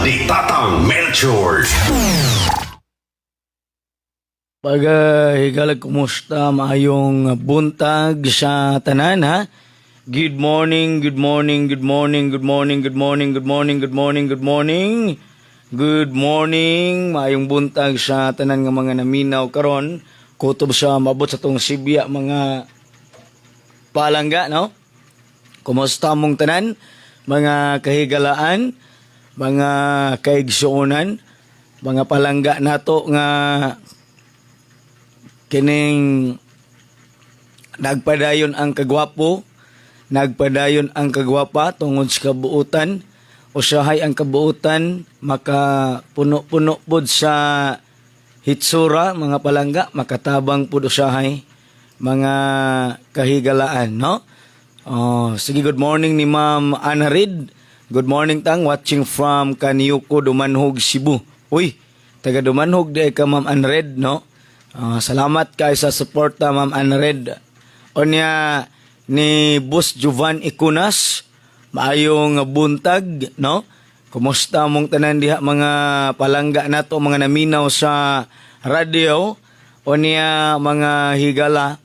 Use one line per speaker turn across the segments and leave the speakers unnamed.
ni Tatang Melchor.
Pag higalag, kumusta, maayong buntag sa tanan, ha? Good morning, good morning, good morning, good morning, good morning, good morning, good morning, good morning. Good morning, maayong buntag sa tanan nga mga naminaw karon. Kutob sa mabot sa tong sibya, mga palangga, no? Kumusta mong tanan, mga kahigalaan, mga kaigsuonan, mga palangga nato nga kining nagpadayon ang kagwapo, nagpadayon ang kagwapa tungod sa kabuutan. Usahay ang kabuutan maka puno-puno pod sa hitsura, mga palangga, makatabang pod usahay, mga kahigalaan, no? Oh, sige, good morning ni Ma'am Ana Reid. Good morning, tang, watching from Kaniuko, Dumanhog, Cebu. Uy, taga Dumanhog di ka, Ma'am Ana Reid, no? Ah, salamat kay sa suporta, Ma'am Ana Reid. Onya ni Boss Jovan Ikunas, maayong buntag, no? Kumusta mong tanan diha, mga palangga nato, mga naminaw sa radyo, onya mga higala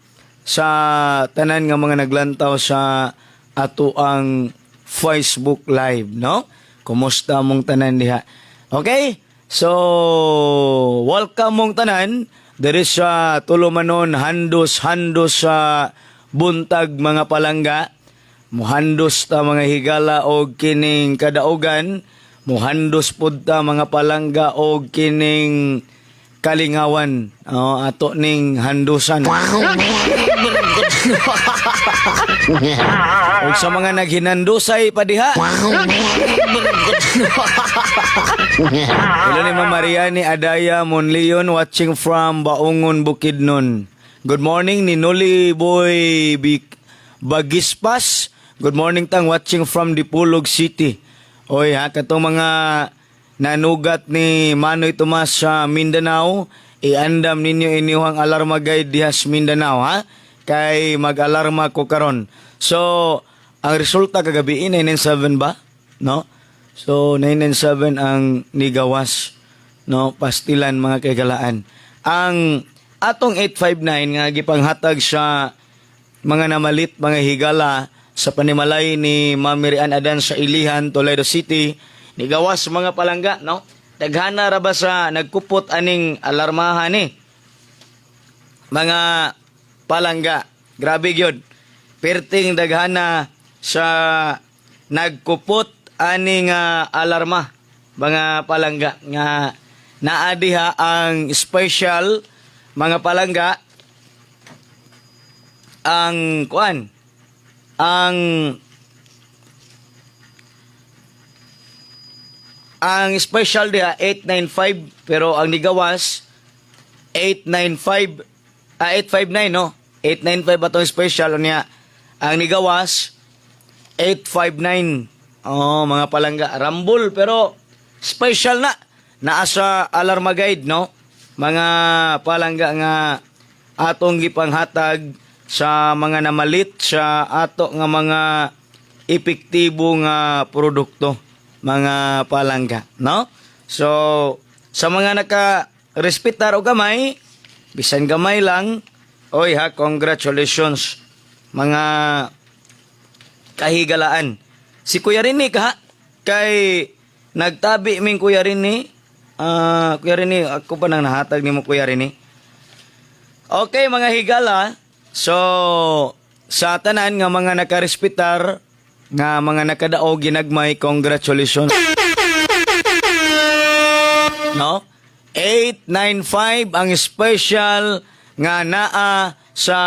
sa tanan nga mga naglantaw sa ato ang Facebook Live, no? Kumusta mong tanan diha? Okay? So, welcome mong tanan diri sa Tulumanon, handos handos sa buntag, mga palangga. Muhandos ta, mga higala, og kining kadaugan, muhandos pud ta, mga palangga, og kining kalingawan. Oh, ato ning handusan. Og sa mga naghinandusay pa diha. Hello ni Ma'am Mariani Adaya Monleon, watching from Baungon, Bukidnon. Good morning ni Noli Boy Bagispas. Good morning, tang, watching from Dipolog City. Oy ha, katong mga nanugat ni Manoy Tomas sa Mindanao, iandam ninyo inyong alarma guide diha sa Mindanao, ha. Kay mag-alarma ko karon. So, ang resulta kagabi 997 ba? No? So 997 ang nigawas, no, pastilan, mga kaigalaan. Ang atong 859 nga gipanghatag sa mga namalit, mga higala, sa panimalay ni Ma'am Mirian Adan sa Ilihan, Toledo City, nigawas, mga palangga, no? Daghana ra ba sa nagkupot aning alarmahan ni? Mga palangga, grabe gyud. Perting daghana sa nagkupot aning alarma, mga palangga, nga naa diha ang special, mga palangga, ang kuan ang special diha 895, pero ang nigawas 895, ah, 859, no? 895 atong special niya, ang nigawas 859. Oh, mga palangga, rambol pero special na naa sa alarma guide, no, mga palangga, nga atong gipanghatag sa mga namalit sa ato nga mga epektibo nga produkto, mga palangga, no? So sa mga naka respetar og gamay, bisan gamay lang, oy ha, congratulations, mga kahigalaan. Si Kuya Rini ka kay nagtabi ming Kuya Rini. Ah, Kuya Rini, ako pa nang nahatag nimo, Kuya Rini. Okay, mga higala. So sa tanan nga mga nakarespetar nga mga nakadaog ginagmay, congratulations. No? 895 ang special nga naa sa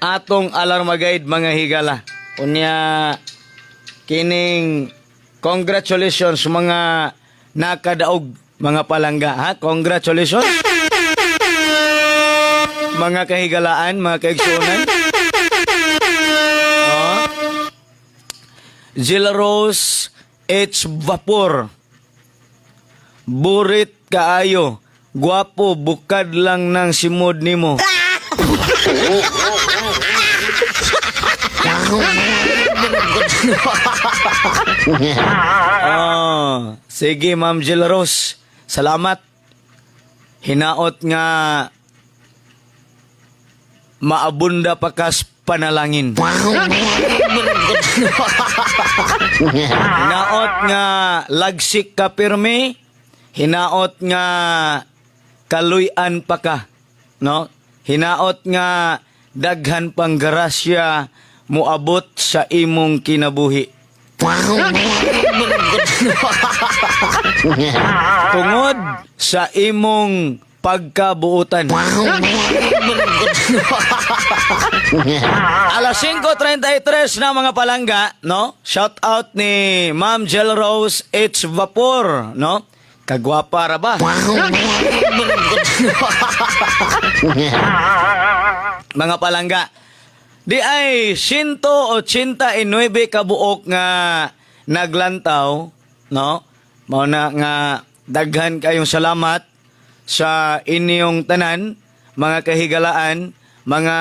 atong alarma guide, mga higala. Unya kining congratulations mga nakadaog, mga palangga, ha. Congratulations, mga kahigalaan, mga kaigsuonan. Oh. Zilla Rose H. Vapor. Burit kaayo. Guwapo, bukad lang ng simod nimo. Oh, sige, Ma'am Jill Rose. Salamat. Hinaot nga maabunda pa kas panalangin. Hinaot nga lagsik ka pirmi, hinaot nga kaluy-an pa ka, no? Hinaot nga daghan pang grasya moabot sa imong kinabuhi. Tungod sa imong pagkabuutan. Alas 5:33 na, mga palangga, no? Shout out ni Ma'am Jel Rose H. Vapor, no? Kagwapa ra ba? Mga palangga. Di ay 189 kabuok nga naglantaw, no? Mao na nga daghan kayong salamat sa inyong tanan, mga kahigalaan, mga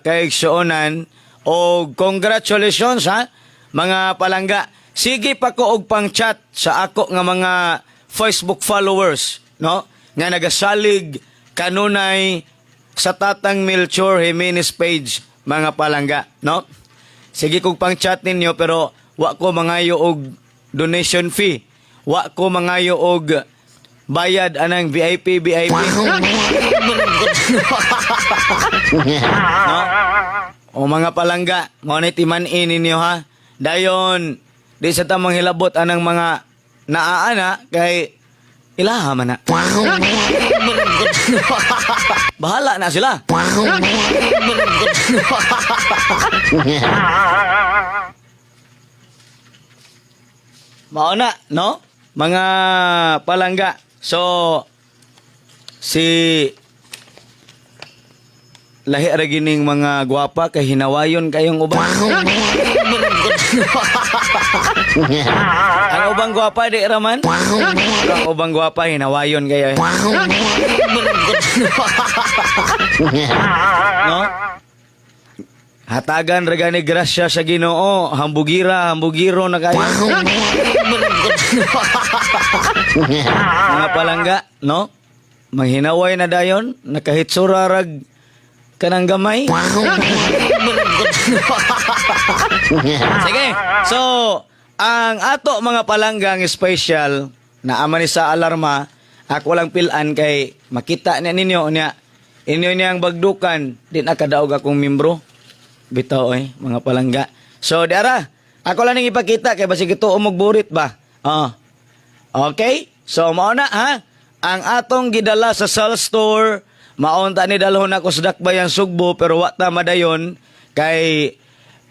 kaigsuonan, o congratulations ha, mga palangga. Sige pa ko og pang chat sa ako nga mga Facebook followers, no? Nga nagasalig kanunay sa Tatang Melchor Jimenez page, mga palangga, no? Sige kog pang chat ninyo, pero wa ko mangayo og donation fee. Wa ko mangayo og bayad anang VIP VIP. No? O mga palangga, mao ni timan-in ninyo ha. Dayon di sa tamang hilabot anang mga naaana kay ilaha man na. Bahala na sila. Mao na, no? Mga palangga. So, si lahi ra gining mga gwapa kay hinawayon kayong uban. Ang ubang gwapa di ra man. Pero ang ubang gwapa hinawayon kayo. Eh. No? Hatagan ra gani grasya sa Ginoo, hambugira, hambugiro na kayo. Mga palangga, no? Manghinaway na dayon, nakahitsura rag kanang gamay. Sige. So, ang ato, mga palanggang special na ama ni sa alarma, ako lang pilan kay makita niya ninyo niya inyo niyang bagdukan di nakadaog akong membro. Bitaw eh, mga palangga. So, diara, ako lang ning ipakita kay basig ito umog burit ba? Ah. Okay? So, mao na ha. Ang atong gidala sa Sal Store, maunta ni dalhon ako sa Dakbayan Sugbo, pero wa ta madayon kay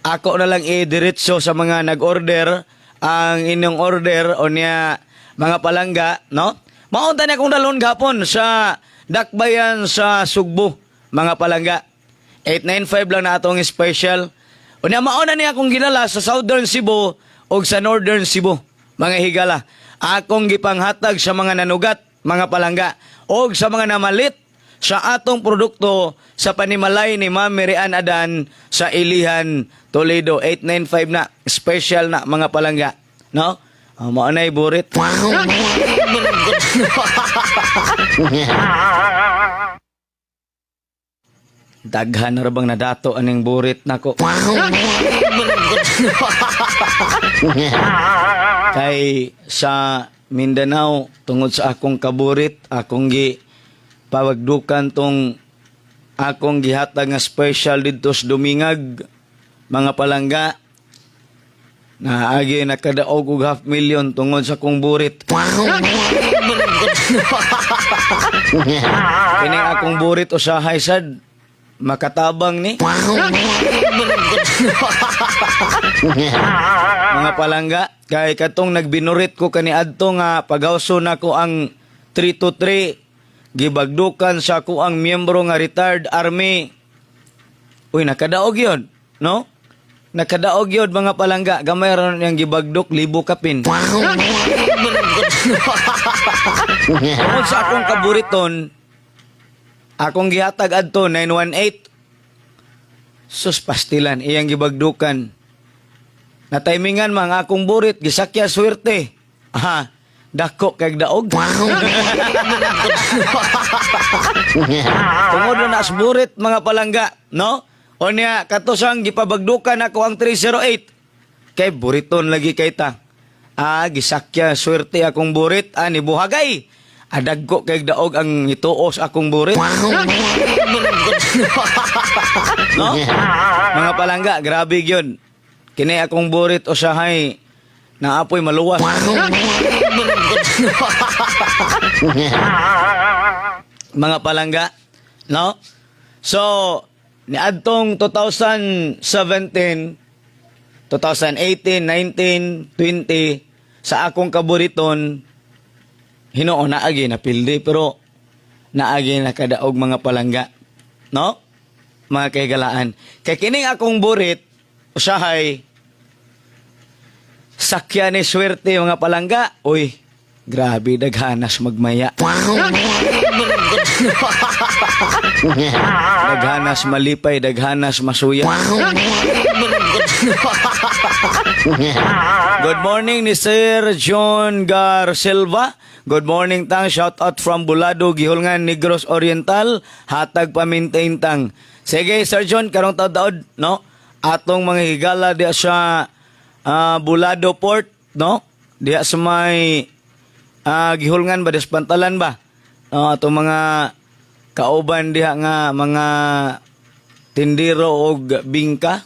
ako na lang i-diretso sa mga nag-order ang inyong order o niya, mga palangga, no? Maunta ni akong dalhon gapon sa Dakbayan sa Sugbo, mga palangga. 895 lang na atong special. Unya mauna ni akong gidala sa Southern Cebu ug sa Northern Cebu, mga higala. Akong gipanghatag sa mga nanugat, mga palangga, og sa mga namalit sa atong produkto sa panimalay ni Ma'am Mirian Adan sa Ilihan, Toledo. 895 na, special na, mga palangga. No? Oh, mao na'y burit. Daghan na ra bang nadato aning burit nako? Kay sa Mindanao, tungod sa akong kaburit, akong gi pawagdukan tong akong gihatag nga special didto sa Dumingag, mga palangga. Naagi nakadaog og half million tungod sa akong burit. Kining akong burit usahay sad makatabang ni, mga palangga, kay katong nagbinurit ko kaniadto nga pagawso nako ang 3 to 3, gibagdukan sa ako ang miyembro nga retired army. Uy, nakadaog yun, no? Nakadaog yun, mga palangga. Gamay ra niyang gibagdok, libo kapin. Tungod sa akong kaburiton, akong gihatag adto 918. Sus, pastilan, iyang gibagdukan. Nataymingan mga akong burit, gisakya swerte. Ha, dako kag daog. Tungod na nas burit, mga palangga, no? O niya, katusang gipabagdukan ako ang 308. Kay buriton lagi kay ta. Ah, gisakya swerte akong burit, ah, ni buhagay. Adagko kay daog ang ituos akong burit. No? Mga palangga, grabe gyud. Kini akong burit usahay naapoy maluwas. Mga palangga, no? So, niadtong 2017, 2018, 19, 20, sa akong kaburiton, hinuon naagi na pildi, pero naagi nakadaog, mga palangga, no? Mga kahigalaan. Kay kining akong burit, usahay, sakya ni swerte, mga palangga. Uy, grabe daghanas magmaya. Daghanas malipay, daghanas masuya. Good morning ni Sir John Garsilva. Good morning, tang. Shout out from Bulado, Gihulngan, Negros Oriental. Hatag pamintain, tang. Sige, Sir John, karong taod-taod, no? Atong mga higala diya sa Bulado Port, no? Diya sa may Gihulngan ba, des Pantalan ba? No, atong mga kauban diha nga mga tindiro og bingka.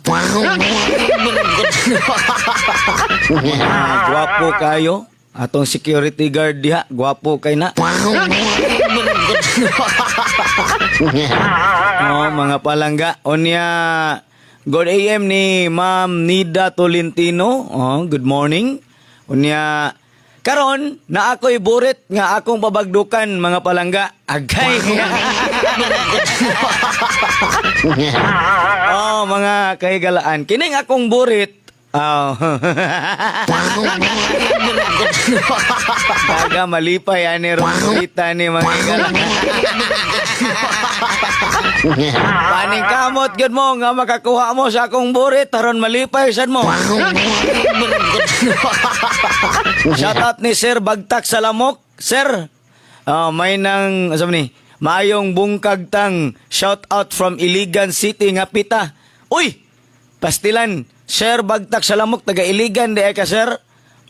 Ah, gwapo kayo. Atong security guard diha, gwapo kay na. Oh, mga palangga. Onya, good AM ni Ma'am Nida Tolentino. Oh, good morning. Unya, karon na ako'y burit nga akong pabagdukan, mga palangga. Agay. Oh, mga kahigalaan. Kining akong burit. Oh. Daga malipay ani ron ni mga higala. Paning kamot gyud mo nga makakuha mo sa akong burit aron malipay sad mo. Shout out ni Sir Bagtak Salamok. Sir, oh, may nang sabi ni maayong bungkag, tang. Shout out from Iligan City nga pita. Uy! Pastilan, Sir Bagtak Salamok, taga Iligan di ay ka, sir.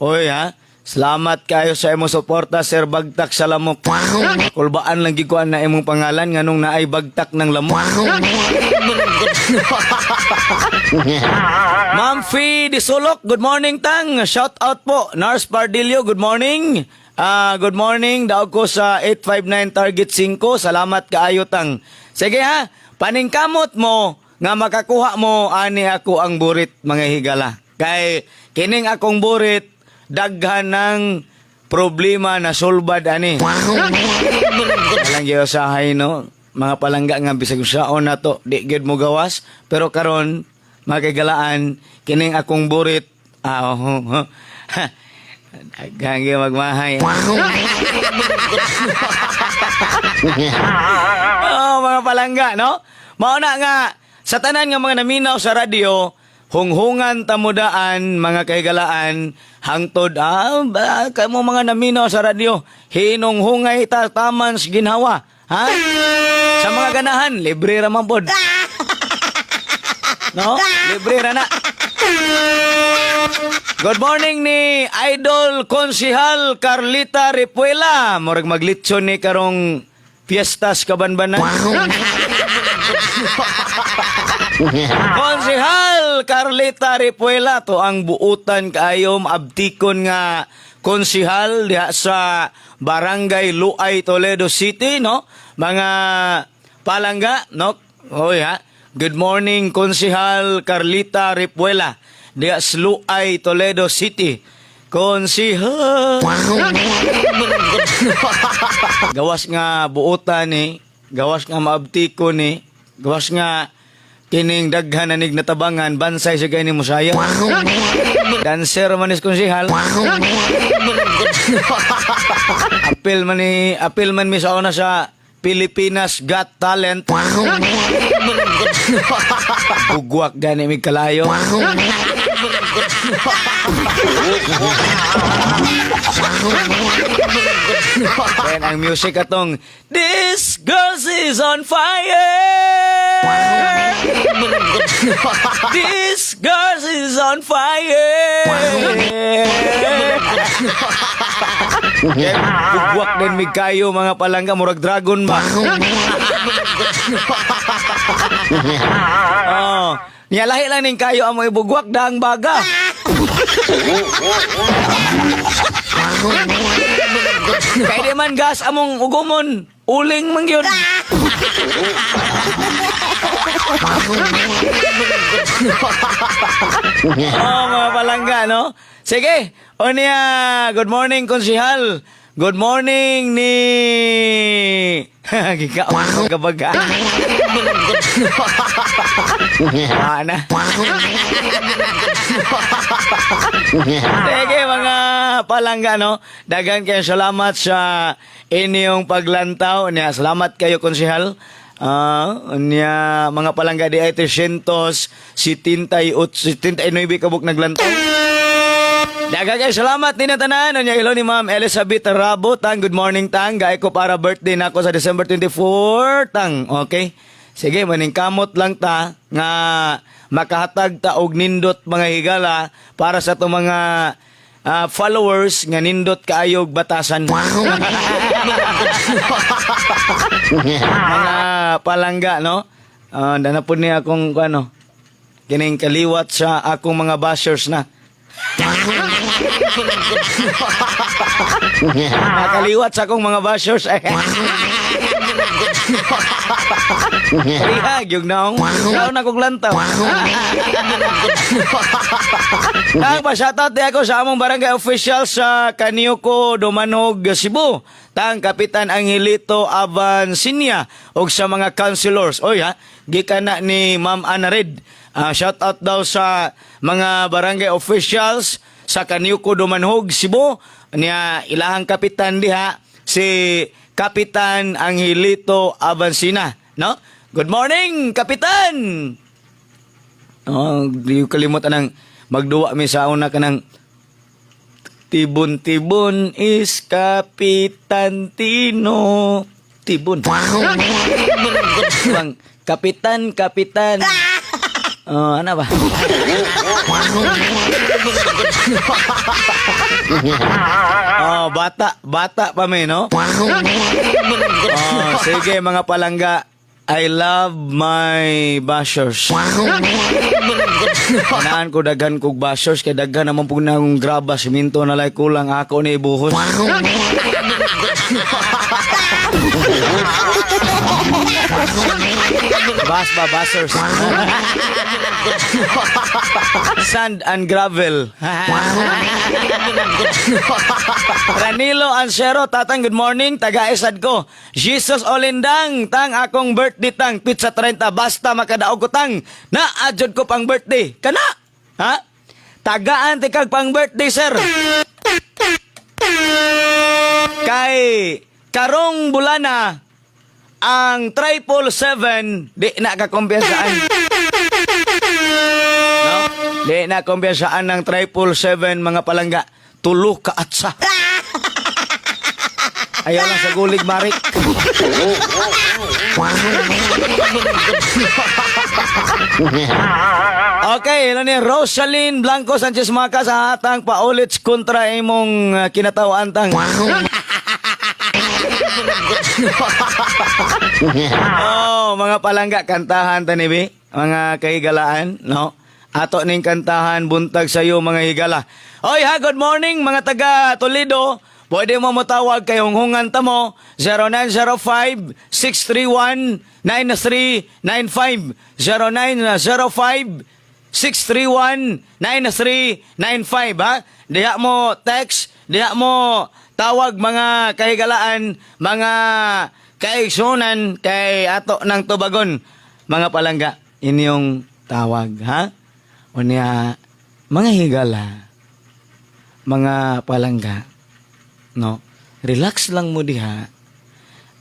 Uy ha. Salamat kayo sa imong suporta, Sir Bagtak Salamok. Kulbaan lang gikuan na imong pangalan nganong naay bagtak ng lamok. Ma'am Fee Disulok, good morning, tang. Shout out po. Nurse Pardillo, good morning. Ah, good morning. Daog ko sa 859 Target 5. Salamat kaayo, tang. Sige ha, paningkamot mo nga makakuha mo ani ako ang burit, mga higala. Kay kining akong burit daghan ng problema na sulbad ani. Walang giusahay, no? Mga palangga nga bisag saon na to, di gyud mo gawas, pero karon, mga kaigalaan, kining akong burit, ah, oh, daghang gyud magmahay. Oh, mga palangga, no? Mao na nga sa tanan nga mga naminaw sa radyo, hunghungan tamudaan, mga kahigalaan, hangtod ba, kamo mga naminaw sa radyo, hinunghungay ta taman sa ginhawa, ha? Sa mga ganahan, libre ra man pod. No? Libre ra na. Good morning ni Idol Konsihal Carlita Ripuela. Murag maglitson ni karong fiestas kabanbanan. Konsihal Carlita Ripuela to ang buutan kaayo maabtikon nga konsihal diha sa Barangay Luay, Toledo City, no? Mga palangga, no? Oy ha. Good morning, Konsihal Carlita Ripuela diha sa Luay, Toledo City. Konsihal. Gawas nga buutan ni, gawas nga maabtiko ni, gawas nga kining daghan na nig natabangan, bansay sa gani musaya. Dancer man is konsihal. Apil man ni, apil man mi sa una sa Pilipinas Got Talent. Bugwak gani mig kalayo. Then ang music atong "This Girl is on Fire. This girl is on fire." Kaya bugwak din mig kayo, mga palangga, murag dragon ba? Oh, niya lahi lang ning kayo amo ibugwak daang baga. Kay di man gas among ugumon, uling man gyud. Oh, mga palangga, no? Sige, o niya, good morning, konsihal. Good morning ni. Gikaon ko kabaga. Ah, na. Sige, mga palangga, no? Daghan kayo salamat sa inyong paglantaw. Niya, salamat kayo, konsihal. Ah, niya, mga palangga, di ay 378, 79 kabuk naglantaw. Daghang kayo salamat ni tanan. Unya hello ni Ma'am Elizabeth Rabo. Tang, good morning, tang. Gay ko para birthday nako sa December 24, tang. Okay. Sige, maningkamot lang ta nga makahatag ta og nindot, mga higala, para sa atong mga followers nga nindot kaayog batasan. Mga palangga, no? Dana po niya akong ano, kining kaliwat sa akong mga bashers na. Nakaliwat sa akong mga bashers. Eh. Lihag, yung naong. Naong na kong lantaw. Ang pa-shoutout di ako sa among barangay official sa Kaniuko, Dumanog, Cebu. Tang Kapitan Angelito Avancinia og sa mga councilors. Oy ha, gikan na ni Ma'am Ana Red. Shoutout daw sa mga barangay officials sa Kaniuko, Dumanhog, Cebu. Niya ilahang kapitan diha si Kapitan Angelito Avancina, no? Good morning, Kapitan. Oh, di ko kalimot anang magduwa mi sa una kanang "Tibon-tibon is Kapitan Tino. Tibon." Bang, "Kapitan, Kapitan." Oh, ano ba? Oh, bata, bata pa mi, no? Oh, sige, mga palangga. I love my bashers. Kanaan ko daghan kog bashers kay daghan naman pug na akong graba, simento na lay kulang ako ni ibuhos. Bas ba bashers? Sand and gravel. Ranilo Ansero, tatang, good morning, taga-isad ko. Jesus Olindang, tang, akong birthday, tang, pizza 30, basta makadaog ko, tang. Na, adjod ko pang birthday. Kana? Ha? Tagaan tikag pang birthday, sir. Kay karong bulana, ang 777, di na kakumpiyansaan. No? Di na kumpiyansaan ng 777, mga palangga. Tulo ka atsa. Ayaw lang sa gulig, Marik. Okay, ilo ni Rosaline Blanco Sanchez Maka sa hatang paulit kontra imong kinatawan, tang. Oh, mga palangga, kantahan tanibi, mga kahigalaan, no? Ato ning kantahan buntag sayo, mga higala. Oy ha, good morning, mga taga Toledo. Pwede mo motawag kay hunghungan ta mo 0905 631 9395, 0905 631-9395, ha? Diha mo text, diha mo tawag, mga kahigalaan, mga kaigsunan kay ato ng tubagon. Mga palangga, inyong tawag, ha? Unya, mga higala, mga palangga, no? Relax lang mo diha.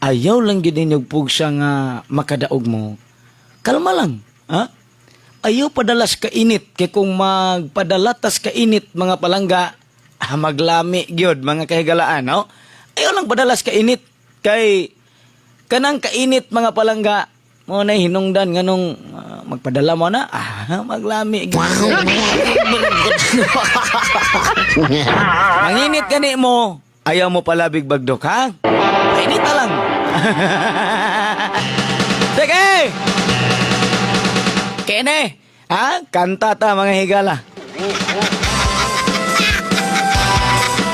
Ayaw lang gid ninyo pugsa nga makadaog mo. Kalma lang, ha? Ayaw padalas kainit kay kung magpadalatas kainit, mga palangga, Ah, maglami gyud, mga kahigalaan, no? Ayaw lang padalas kainit kay kanang kainit, mga palangga, mo na hinungdan nganong magpadala mo na, maglami gyud. Manginit gani mo, ayaw mo palabig bagdok, ha? Kainit na lang. Sige! Kene! Ha? Kanta ta, mga higala.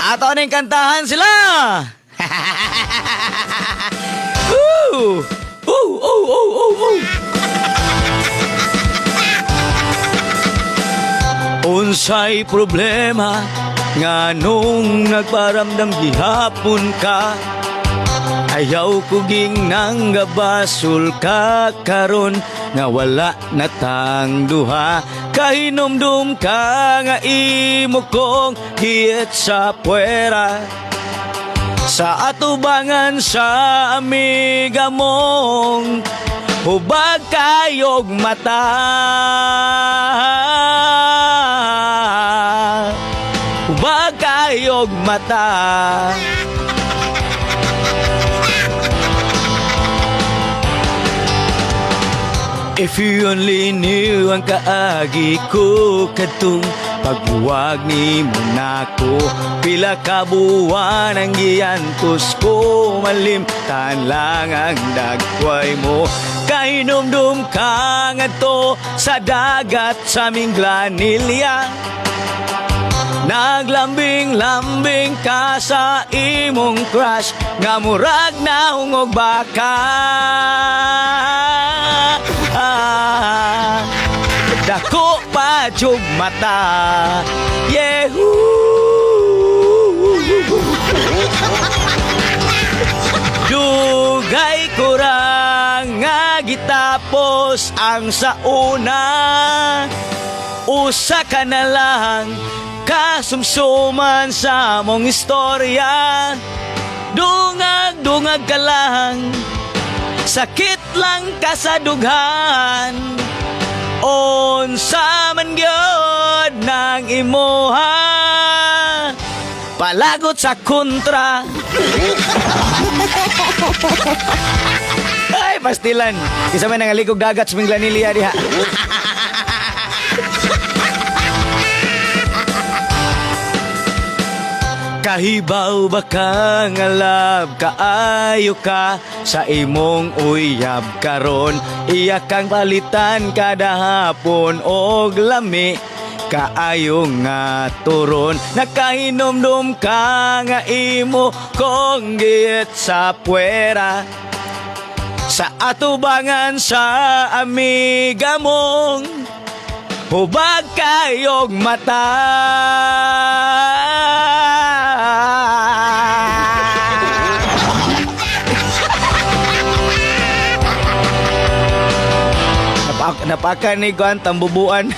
Ato ning kantahan sila! Ooh! Ooh, ooh, ooh, ooh, ooh. Unsay problema nganong nagparamdam gihapon ka? Ayaw ko gingnang gabasol ka karon nga wala na tang duha. Kahinumdum ka nga imo kong giyet sa puwera sa atubangan sa amiga mong hubag kayog mata. Hubag kayog mata. If you only knew ang kaagi ko kadtong pagbuwag ni nako. Pila ka buwan ang giantos ko, malimtan lang ang dagway mo. Kahinumdum ka ngadto sa dagat sa Minglanilla, naglambing-lambing ka sa imong crush nga murag naungog baka. Dako pa jug mata. Yehoo! Dugay kurang nga gitapos ang sauna. Usa ka na lang kasumsuman sa mong istorya. Dungag-dungag ka lang, sakit lang ka sa dughan. Unsa man gyud nang imuha, palagot sa kontra. Ay, pastilan. Isa may nangalikog dagat sa Minglanilla diha. Kahibaw ba ka nga love kaayo ka sa imong uyab karon? Iya kang palitan kada hapon og lami kaayo nga turon. Nakahinomdom ka nga imo kong giyet sa puwera sa atubangan sa amiga mong hubag kayog mata. Napaka ni Guan tambubuan.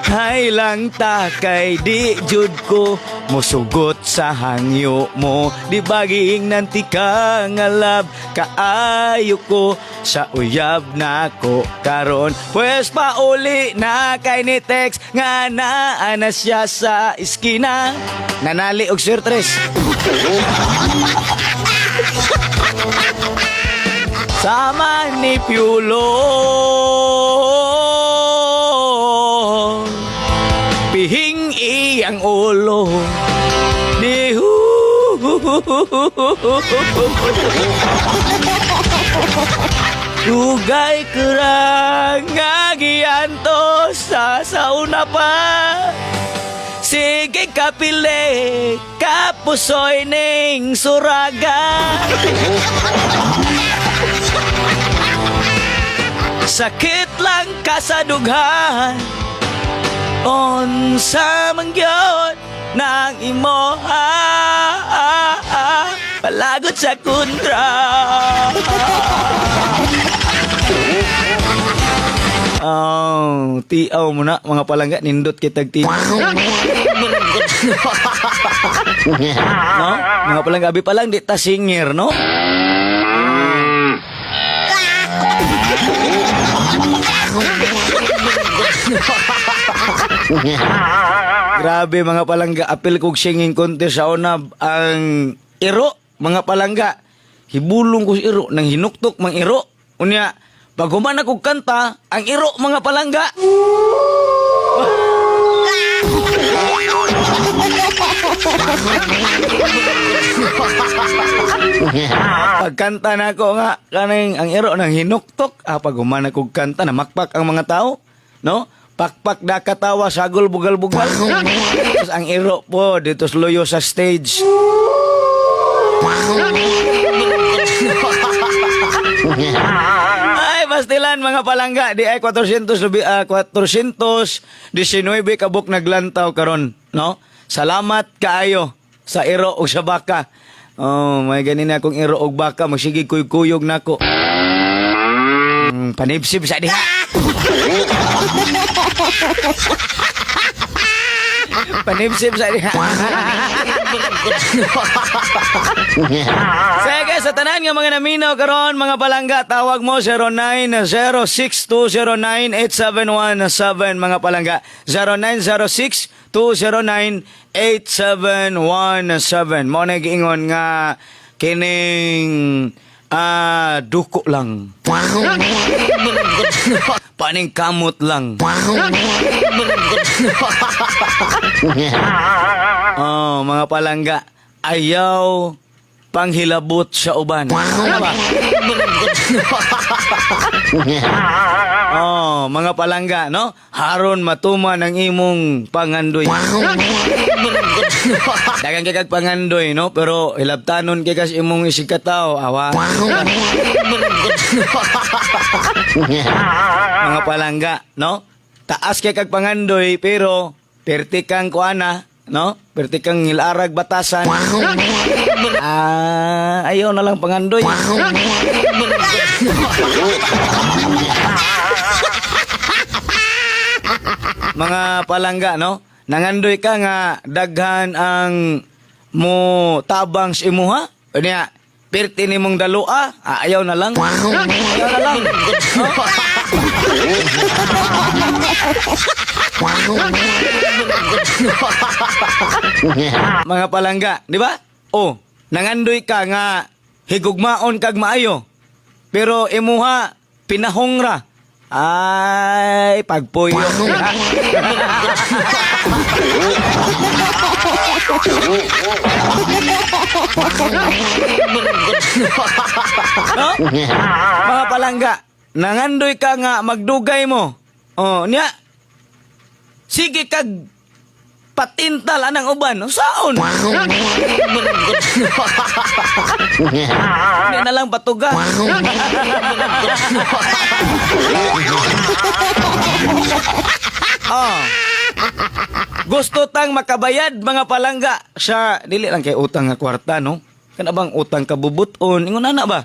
Hay lang ta kay di jud ko musugot sa hangyo mo. Di baging nanti ka nga love kaayo ko sa uyab nako karon. Pues pauli na kay ni text nga naa na siya sa iskina. Nanali og sirtres. Sama ni Piulo, pihing iyang ulo. Di hu. Dugay kurang nga gianto sa sauna pa. Sige kapili, kapusoy ning suraga. Sakit lang ka sa dughan. Unsa man gyud nang imoha, palagot sa kontra. Oh, tiaw mo na, mga palangga, nindot kitag ti. No? Mga palangga, abi pa lang di ta singer, no? Grabe, mga palangga, apil kog singing contest sa una, ang iro, mga palangga. Hibulong ko sa iro, nang hinuktok mang iro. Unya, pag human ako kanta, ang iro, mga palangga. Pagkanta na ako nga, kaning ang iro nang hinuktok, pag human ako kanta, namakpak ang mga tao, no? Pakpak da katawa, sagol bugal-bugal. Tapos ang iro po, dito sa luyo sa stage. Ay, pastilan, mga palangga, di ay 419 kabuk naglantaw karon, no? Salamat kaayo sa iro ug sa baka. Oh, may ganin na akong iro og baka, magsige kuy-kuyog nako. Panibsib sa diha. Panibsib sa diha. Sige, sa tanan nga mga naminaw karon, mga palangga, tawag mo 0906-209-8717, mga palangga. 0906-209-8717. Mo na giingon nga kining duko lang. Paning kamot lang. Oh, mga palangga, ayaw panghilabot sa uban. Ano ba? Oh, mga palangga, no? Haron matuman ang imong pangandoy. Dagan kay kag pangandoy, no? Pero hilabtanon kay kas imong isigkataw, awa. Mga palangga, no? Taas kay kag pangandoy, pero perti kang kuana, no? Perti kang hilarag batasan. Ayaw na lang pangandoy. Mga palangga, no? Nangandoy ka nga daghan ang mo tabang sa imuha. Unya, perti nimong dalua, ayaw na lang. Ayaw na lang. No? Mga palangga, di ba? Oh, nangandoy ka nga higugmaon kag maayo. Pero imuha pinahongra. Ay, pagpuyo. No? Mga palangga, nangandoy ka nga magdugay mo. Oh, niya. Sige kag patintal anang uban. Saon? Hindi na lang batuga. Oh. Gusto tang makabayad, mga palangga, sa dili lang kay utang nga kwarta, no? Kana bang utang kabubuton ingon ana ba?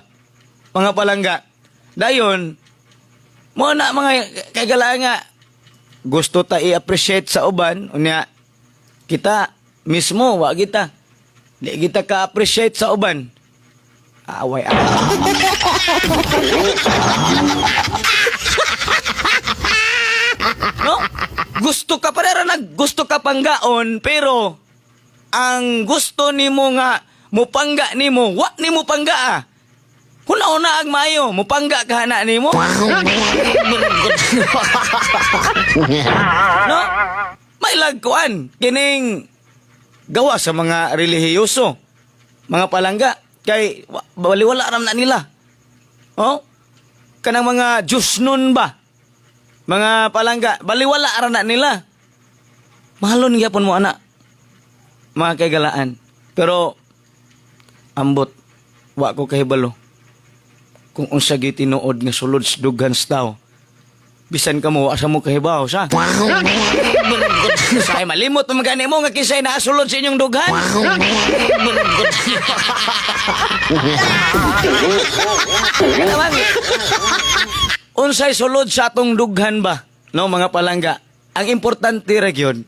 Mga palangga. Dayon mo na mga kagalaan nga gusto ta i-appreciate sa uban, unya kita mismo wa kita di kita ka-appreciate sa uban. Away away. No? Gusto ka pa rin, nag gusto ka panggaon, pero ang gusto nimo nga mupangga nimo, wa nimo pangga ah. Huna-una ang maayo, mupangga ka na nimo. No? May lagkuan kining gawa sa mga relihiyoso. Mga palangga kay baliwala ram na nila. Oh? Kanang mga Diyos nun ba? Mga palangga, baliwala ra na nila. Mahalon gyapon mo ana. Mga kaigalaan. Pero ambot wa ko kahibalo kung unsa gyud tinuod nga sulod sa dughan sa tao. Bisan ka mo, wa sa mo kahibaw sa. Say malimot mo gani mo nga kisay naasulod sa inyong dughan. Kanang unsay sulod sa atong dughan ba, no, mga palangga? Ang importante ra gyud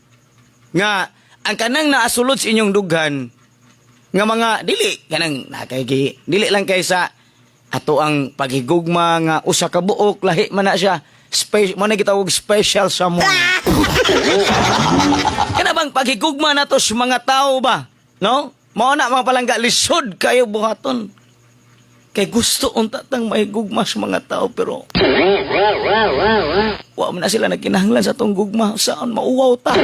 nga ang kanang naasulod sa inyong dughan nga mga dili kanang nakay dili lang kay sa ato ang paghigugma nga usa ka buok, lahi man na siya. Mao na gitawag special someone. Kana bang paghigugma nato sa mga tao ba? No? Mao na, mga palangga, lisod kayo buhaton. Kay gusto unta tang mahigugma sa mga tao, pero wa man na sila nagkinahanglan sa atong gugma, saan mauwaw ta.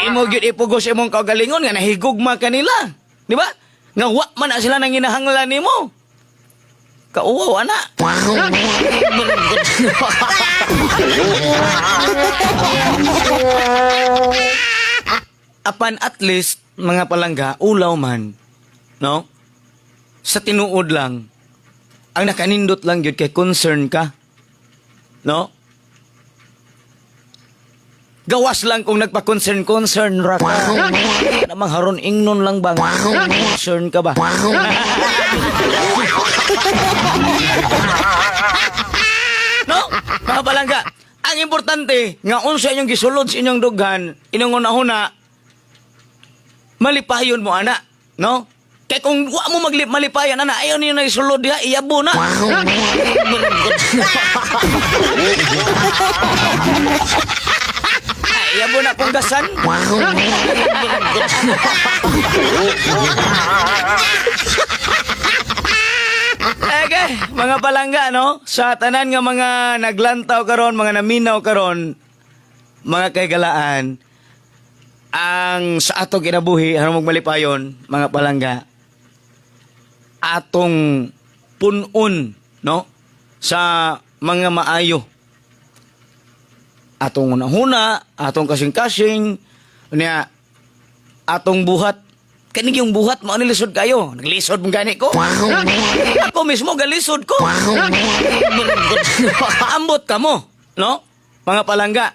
Imo gyud ipugos imong kaugalingon nga nahigugma kanila. Di ba? Nga wa man na sila nanginahanglan nimo. Kauwaw ana. Apan at least, mga palangga, ulaw man, no? Sa tinuod lang, ang nakanindot lang gyud kay concern ka. No? Gawas lang kung nagpa-concern concern ra ka. Namang haron ingnon lang ba? Concern ka ba? No? Mga palangga, ang importante nga unsa inyong gisulod sa inyong dughan, inyong una-una, malipayon mo ana, no? Kay kung wa mo malipayan ana, ayaw niyo na isulod diha, iyabo na. Ay, iyabo na punggasan. Okay, mga palangga, no? Sa tanan nga mga naglantaw karon, mga naminaw karon, mga kaigalaan, ang sa atong kinabuhi, ano magmalipayon, mga palangga, atong punon, no? Sa mga maayo. Atong unahuna, atong kasing-kasing, niya, atong buhat. Kanig yung buhat, mao ni lisod kayo. Naglisod mong gani ko. Ako mismo, galisod ko. Ambot ka mo, no? Mga palangga.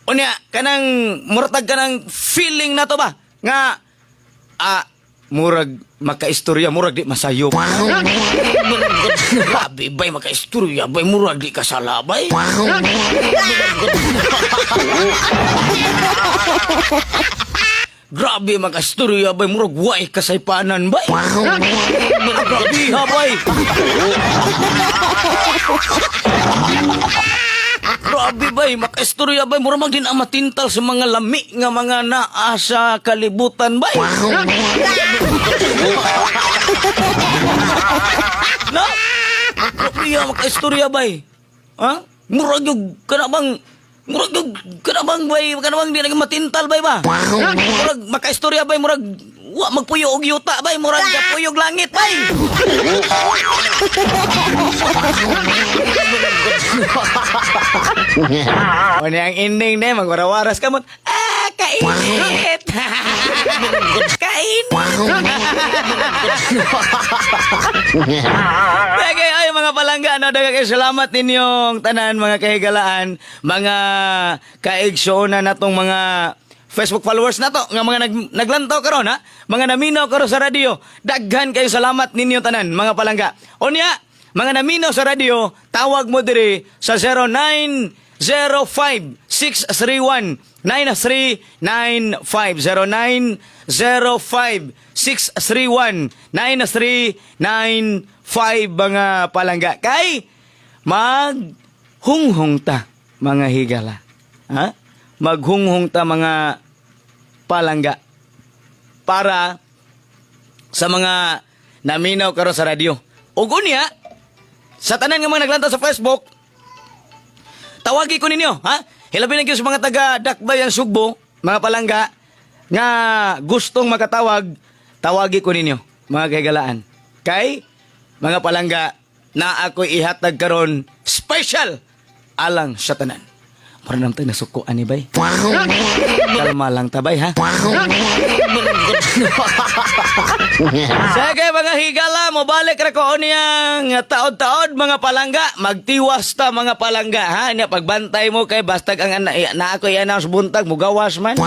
Unya, kanang murtag kanang feeling na to ba? Nga, murag makaistorya, murag di masayop. Grabe bay, makaistorya bay, murag di kasala bay. Grabe makaistorya bay, murag way kasaypanan bay. Grabe ha bay. Grabe bay, makaistorya bay, murag mag din ang matintal sa mga lami nga mga naa sa kalibutan bay. No? Grabe ya, makaistorya bay. Ha? Murag yung kana bang murag yung kana bang bay, kana bang di naging matintal bay ba? Murag makaistorya bay, murag wa magpuyo og yuta bay, murag puyog langit bay. Ano ang ending na, magwarawaras ka mo. Ah, kainit! Kainit! Okay, ay mga palangga, ano, daghang kayo salamat ninyong tanan, mga kahigalaan, mga kaigsoona natong mga Facebook followers nato nga mga naglantaw karon ha, mga naminaw karon sa radyo. Daghan kayo salamat ninyo tanan, mga palangga. Unya, mga naminaw sa radyo, tawag mo diri sa 0905 631 9395, 0905 631 9395, mga palangga, kay maghunghong ta, mga higala, ha, maghunghong ta, mga palangga, para sa mga naminaw karon sa radyo. Ug unya sa tanan nga mga naglantaw sa Facebook, tawagi ko ninyo, ha? Hilabi na kayo sa mga taga Dakbayan Sugbo, mga palangga, nga gustong makatawag, tawagi ko ninyo, mga kahigalaan. Kay, mga palangga, na ako'y ihatag karon special alang sa tanan. Mura naman tayo nasuko, ani bay? Kalma lang tabay, ha? Sige mga higala, mobalik ra ko niyang taod-taod, mga palangga, magtiwas ta, mga palangga, ha. Nya pagbantay mo kay bastag ang na ako i-announce buntag mugawas man.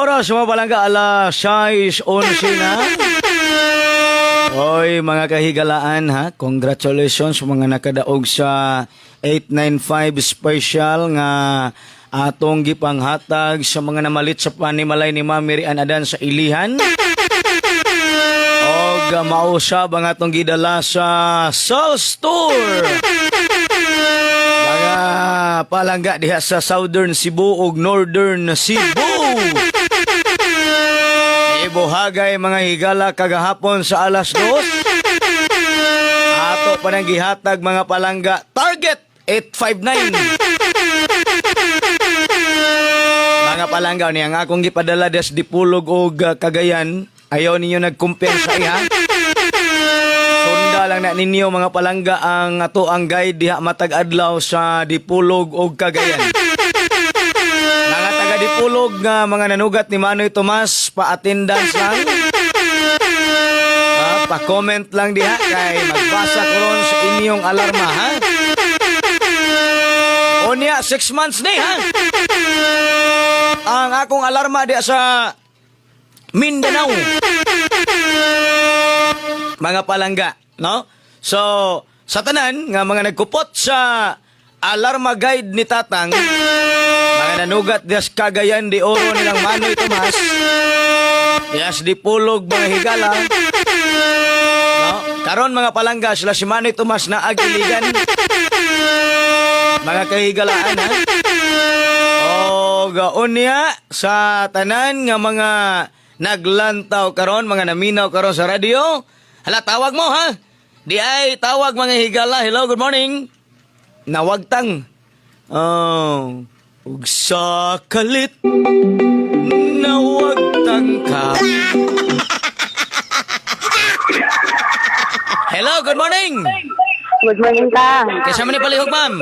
oras, mga palangga, alas 6:11 na. Oy, mga kahigalaan ha, congratulations sa mga nakadaog sa 895 special nga atong gipanghatag sa mga namalit sa panimalay ni Ma'am Mary Ann Adan sa Ilihan. Og mausab ang atong gidala sa Souls Tour. Mga palangga diha sa Southern Cebu ug Northern Cebu. Ibuhagay, mga higala, kagahapon sa alas 2. Ato pa nang gihatag, mga palangga, target 859. Mga palangga, niya ang akong gipadala des Dipolog og Cagayan, ayaw ninyo nagkumpiyansa iha. Sunda lang na ninyo, mga palangga, ang ato ang guide diha matag adlaw sa Dipolog og Cagayan. Mga taga Dipolog nga mga nanugat ni Manoy Tomas, pa-attendance lang. Ah, pa-comment lang diha kay magbasa ko ron sa inyong alarma ha. Unya, 6 months ni ha. Ang akong alarma diha sa Mindanao. Mga palangga, no? So, sa tanan nga mga nagkupot sa alarma guide ni Tatang, mga nanugat diha sa Cagayan de Oro nilang Manoy Tomas, diha sa Dipolog, mga higala, no? Karon, mga palangga, sila si Manoy Tomas na agiligan. Mga kahigalaan ha. O unya sa tanan nga mga naglantaw karon, mga naminaw karon sa radyo. Hala, tawag mo ha. Di ay tawag, mga higala. Hello, good morning. Nawagtang. Oh, ug sa kalit nawagtang ka. Hello, good morning.
Good morning, Tang.
Kinsa man ni palihog, ma'am?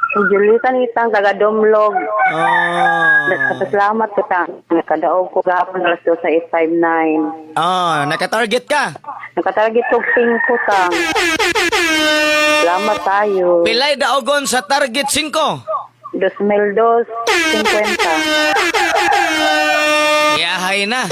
Si Julita ni Tang, taga Dumlog.
Oh.
Salamat ko, Tang. Nakadaog ko gahapon alas 2 sa 859.
Ah, naka-target ka.
Nakatarget ko 5, Tang. Salamat tayo.
Pilay daogon sa target 5?
2,250.
Yahay na.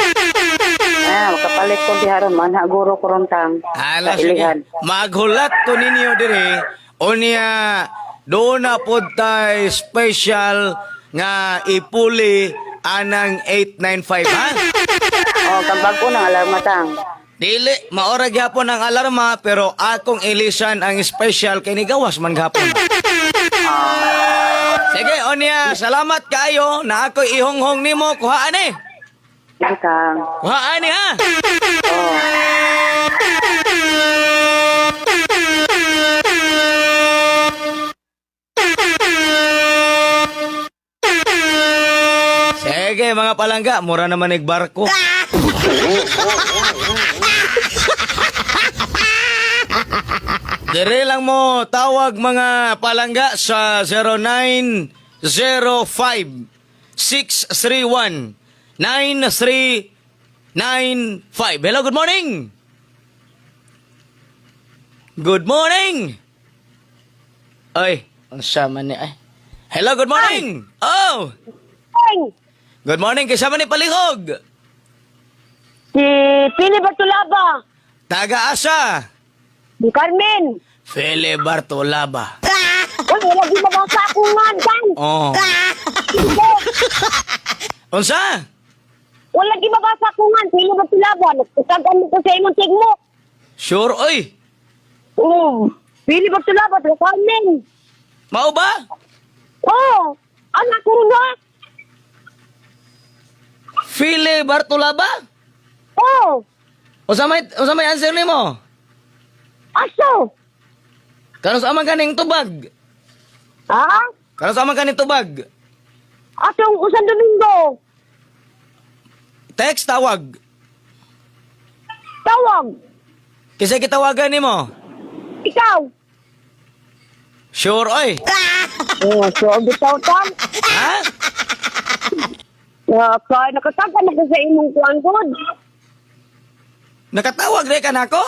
Ah, makapalit ko di haron. Manha guro ko ron, Tang.
Ala,
Sa
sige.
Ilihan.
Maghulat ko ninyo dire. Unya, doon na po tay special nga ipuli anang 895, ha?
Oh, kambag ko ng alarma, Tang.
Dili, maora gyapon ang alarma pero akong ilisan ang special kay nigawas man gapon. Sige, unya, salamat kaayo na ako'y ihonghong nimo kuhaan eh.
Sige, Tang.
Kuhaan eh ha.
Oh.
Sige, mga palangga, mura naman barko. Dire lang mo tawag, mga palangga, sa 0905 631 9395. Hello, good morning. Good morning. Ay, ang sama ni ay. Hello, good morning. Oh. Good morning, kinsa man ni palihog?
Si Pili Bartolaba.
Taga-asa.
Si Carmen.
Fele Bartolaba.
Uy, wala di mabasa akong nga.
Oh. Unsa?
Wala di mabasa akong nga. Pili Bartolaba. Nagkutagan ko sa imong tigmo.
Sure, oy.
Oo. Pili Bartolaba, si Carmen.
Mao ba?
Oo. Anak ko na.
Fele Bartolaba?
Oo.
Unsa may answer nimo?
Aso.
Kanus-a man kaning tubag?
Ha?
Kanus-a man kaning tubag?
Atong usan Domingo.
Text, tawag.
Tawag.
Kinsa gitawagan nimo?
Ikaw.
Sure, oy.
Oo, so ang bitaw tam.
Ha?
Kaya nakatagan ako sa imong kuan god.
Nakatawag rin ka nako?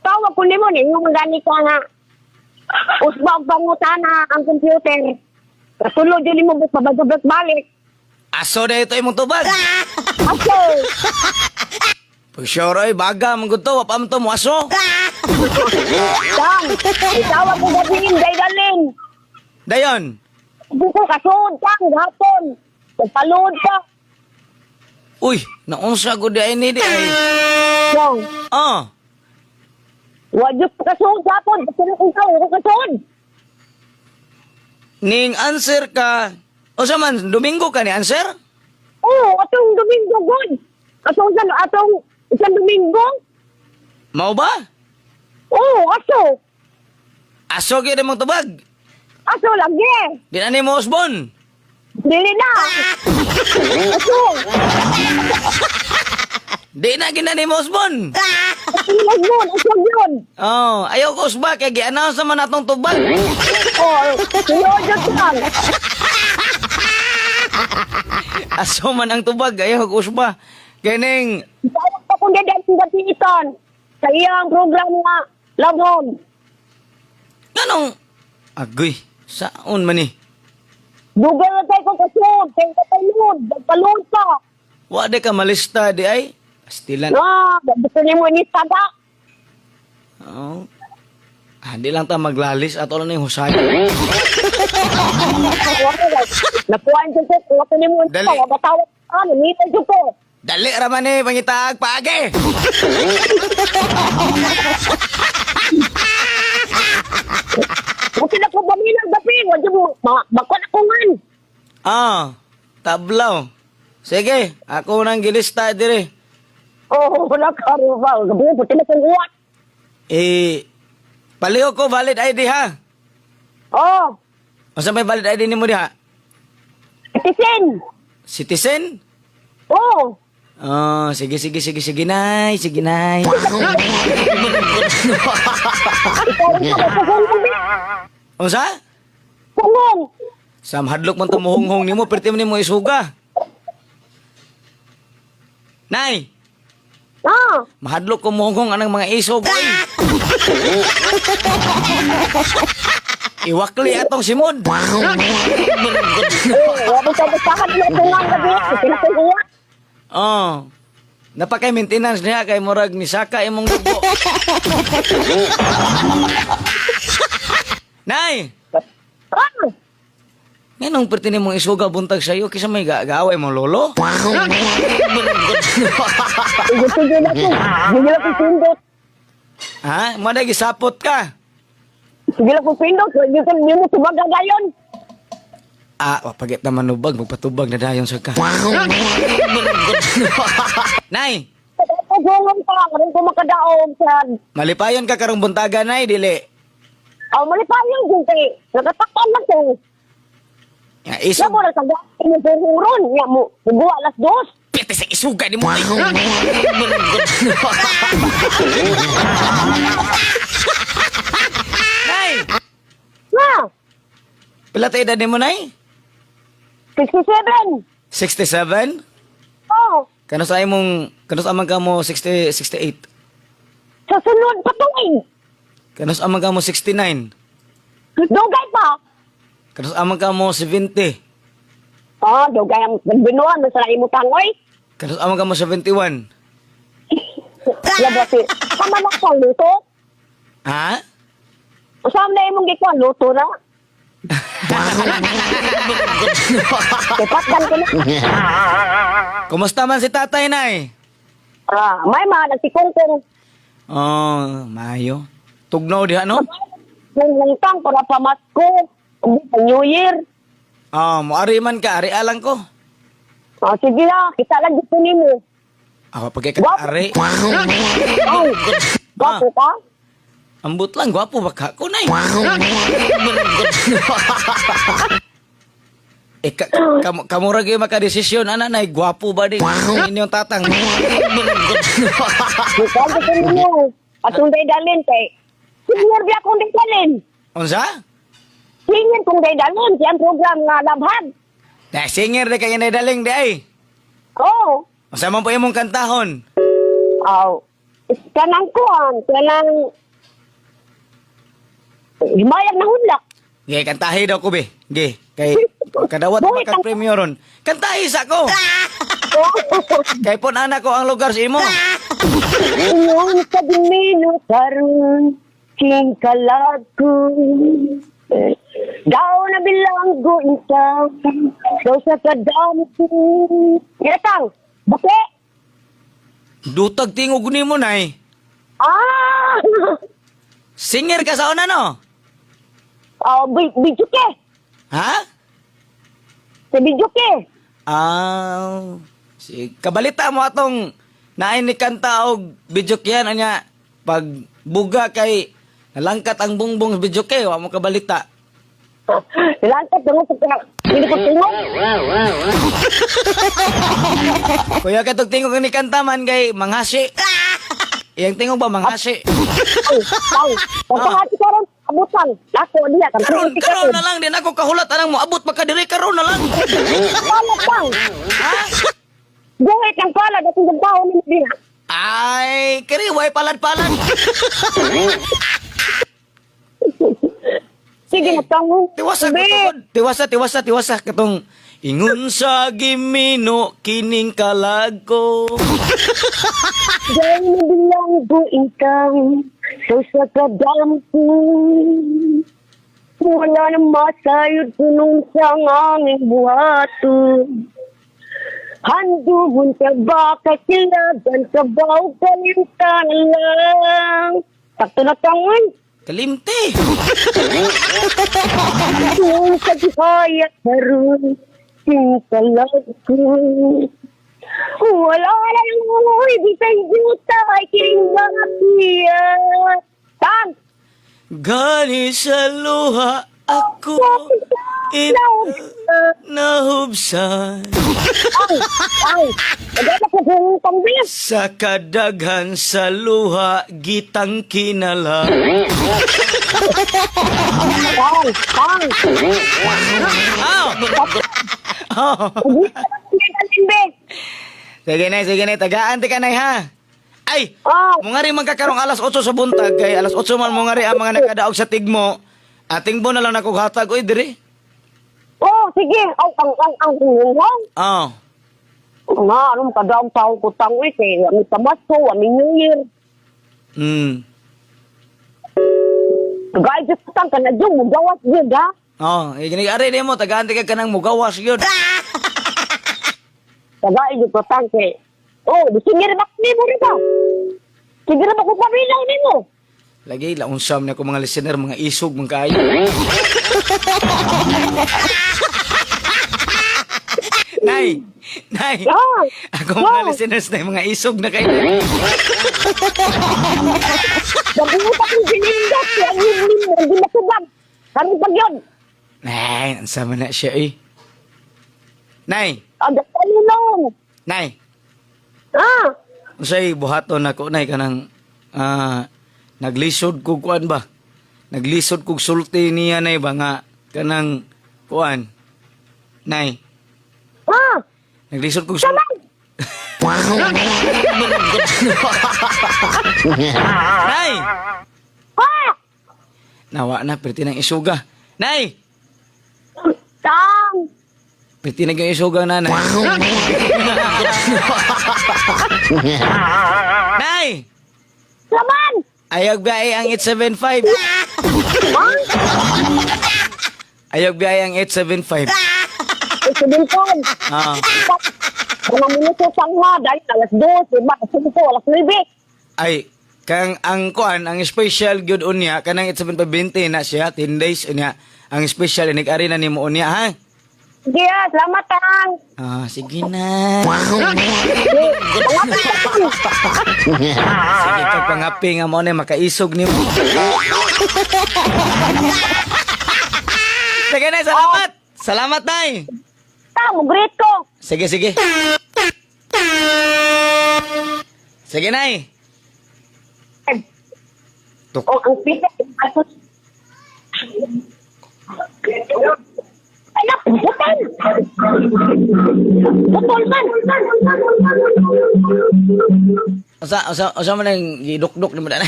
Tawag ko nimo ni imong gani ko nga. Usba ang pangutana ang computer. Kasulod yun mo pabagabag balik.
Aso na ito imong tubag.
Aso.
Pag sure ay baga man gud to, wa pa man to mo aso.
Tang, itawag ko gabiin, day dalin.
Dayon.
Buko kasuod, tang, gahapon. Nagpaluod pa.
Uy, naunsa gud di ay ni di ay.
Tang,
Oh,
wadyo ko kasuod gahapon. Basta na kong tao, ko kasuod.
ning answer ka. Unsa man Domingo ka ni answer?
Oo, atong Domingo, good. Atong, atong, isang Domingo.
Mao ba?
Oo, aso.
Aso gyud imong tubag.
Aso lagi.
Di na nimo usbon.
Dili na. Aso.
Di na gina nimo usbon.
Aso yun. Aso yun.
Oh, ayaw ko usba kay gi-announce naman atong tubag.
Oo, siyo lang.
Aso man ang tubag, ayaw ko usba. Kining
Tawag pa kong dadaan sa gapitan. Sa iyang program nga, Love Home.
Anong agoy saon man ni?
Dugay na tayo kong kasunod. Kaya kapalud. Nagpalud pa.
Wa di ka malista di ay. Pastilan.
Ah, gusto niyo mo inistada.
Oh. Ah, di lang ta maglalis ato lang ning husay.
Nakuhaan ko po. Kuha ko niyo mo
Dali.
inistada. Batawag ka. Namita ko po.
Dali ra man ni pangitaag paagi.
Buti na ko bamilang gapi. Wadyo mo. Bakon ako man.
Ah, tablaw. Sige, ako nang gilista dire.
Oh, wala ka rin ba? Gabi, buti na kong uwat.
Eh, paliho ko valid ID ha.
Oh,
Unsa may valid ID nimo diha?
citizen.
Citizen?
Oh,
Oh, sige sige sige sige nay, sige nay.
ikaw rin ko. Pugong.
Unsa?
Pugong.
Sam hadlok man tumuhonghong nimo, perti man nimo isuga. Nay,
Ah,
mahadlok ko muhonghong anang mga isog oy. Iwakli atong simod.
oh, wala sa basahan na tungan gabi. Buti na kong uwat.
Oh. Napakay maintenance niya kay murag ni saka imong dugo. Nay,
Ah,
nganong perti nimong isuga buntag sayo kaysa may gaaway mong lolo?
sige na ko. Sige lang kong pindot.
Ha? Maday gisapot ka.
Sige lang kong pindot. Hindi ko hindi mo tumaga gayon.
Ah, wapagit na manubag, magpatubag na dayon sa ka. Nay,
Pugong pa. Karoon ko makadaog sa...
malipayon ka karong buntaga, nay, dili.
Oh, malipayon din kay. Nakatakpan na ko.
Ya,
Ya
isog.
mo na sa mo puhuron. Ya mo. Bubuwa 2:00.
Piti sa isuga ni mo. Ay. Nay,
Na,
pila ta edad nimo, nay?
67.
67?
Oh,
Kano sa imong kano sa amang kamo 60 68?
sa sunod pa tuig.
Kano sa amang kamo 69?
Dugay pa.
Kano sa amang kamo 70?
Oh, dugay ang binuan mo sa imo tangoy.
Kano sa amang kamo 71?
Labati. Kama na ko luto.
Ha?
Usam na imong gikuan luto na. Kepatkan ko na.
Kumusta man si tatay, nay?
Ah, may mga nagsikongkong.
Oh, mayo. Tugnaw diha, no?
Kung tang para pamasko, ug pa New Year.
Oh, moari man ka, ari alang ko.
Ah, sige na, kita lang dito nimo.
Ako pagkay ka
Gwapo.
ari.
Oh, gwapo ka?
Ambot lang, gwapo ba ka ko, nay? Eh, ka, kamura gyud makadesisyon, ana, nay, gwapo ba di? Inyong tatang.
Kita dito nimo. Atong daydalin kay. Senior biya kong daydalin.
Unsa?
Senior kong daydalin siyang program nga labhag.
Na, singer di kay daling di ay.
Oh.
Unsa man po imong kantahon?
Aw. Kanang kuan, kanang himayag na hulak.
Ge, kantahi daw ko, be. Ge. Kay kadawat
Buhit
man kag
ang-
premyo ron. Kantahi sa ko. Kay pon ana ko ang lugar sa imo.
Ingon sa dimino karon kingkalag ko. Daw na bilanggo inta, daw sa kadam ko. Iratang, bakit?
Dutag tingog nimo, Nay.
Ah!
Singer ka sa una, no?
Oh, video ke.
Ha?
Sa video ke.
Ah, si kabalita mo atong naay ni kanta og video yan anya pag buga kay nalangkat ang bungbong sa video kay wa mo kabalita.
Langkat na sa kaya. Hindi ko tingog.
Kuya katong tingog ni kanta man kay manghasi. Iyang tingog ba manghasi?
Ay, ay. Pagkahati ka ron, abutan. Ako, diya.
Karon karon na lang din ako kahulat anang mo abot pa ka diri karon na lang.
Palad lang.
Ha?
Guhit ang palad at ang tao ni diya.
Ay, kiri way palad-palad.
Sige, nagtango.
Tiwasa ko tungod. Tiwasa, tiwasa, tiwasa katong ingon sa gimino kining kalag ko.
Diyan na bilanggo ikaw. So sa kadam ko. Wala na masayod punong sa anging buhaton. Handugon ka ba kasilaban ka ba o kalimta na lang? Sakto na tangoy.
Kalimte.
Kung sa kaya karon, singkalag ko. Wala na lang uy, bisay juta, ay kiring bakiya. Tang!
Gani sa luha ako in nahubsan
Ay, ay, nagana ko kung pambis.
sa kadaghan sa luha gitang kinala.
Tang, tang.
Oh. Oh.
Sige,
Sige na, sige na, tagaan ti kanay ha. Ay,
Oh,
mungari man kakarong alas 8 sa buntag kay alas 8 man mungari ang mga nakadaog sa tigmo. Ating bo na lang ako hatag oy diri.
oh, sige. Ay, ang, ang,
Oh.
Nga, anong kadaog tao ko tang, uy, kay, ami tamaso, ami New Year. Gaya dyan tang ka na dyan, mugawas dyan, ha?
Oh, gini ari nimo tagaan ti ka kanang mugawas gyud.
Tagay dyan ko tang, kay, oh, sige rin ba nimo rin ba? Sige rin ba kung paminaw nimo?
Lagi launsam na ko mga listener, mga isog mga kaayo. Nay, nay.
Ah,
Ako mga
ah.
listeners na mga isog na kayo.
Nabuot akong ginindat, kaya ang himlim mo, hindi masubag. Karoon pag yun.
Nay, ang na siya eh. Nay,
Ang gatalilong.
nay.
Ah,
Unsay buhaton nako nay kanang naglisod kog kuan ba? Naglisod kog sulti niya nay ba nga kanang kuan. Nay,
ah,
naglisod kog sulti.
saman.
Nay!
Ah,
Nawa na, perti ng isuga. Nay!
tang.
Perti na yung isuga, nanay. Nay!
Saman.
Ayog biyahe ang 875.
Ah,
Ayog biyahe ang 875.
ito din po.
Ah.
Mga minuto sangha, dahil alas 2, diba? Alas 5, alas 9.
Ay, kang ang kuan ang special gyud unya kanang 87520 na siya 10 days unya ang special inig ari na nimo unya ha.
Sige, ah, salamat, tang.
Ah, sige na.
Salamat, tang.
Sige ka pangapi nga mo na makaisog nimo. Sige na, salamat. Salamat, Nay.
Tang, mugrit ko.
Sige, sige. Sige, Nay. Tuk.
Oh, ang pita. Anak, putol! Putol man!
Usa man ang gidukduk ni mo na.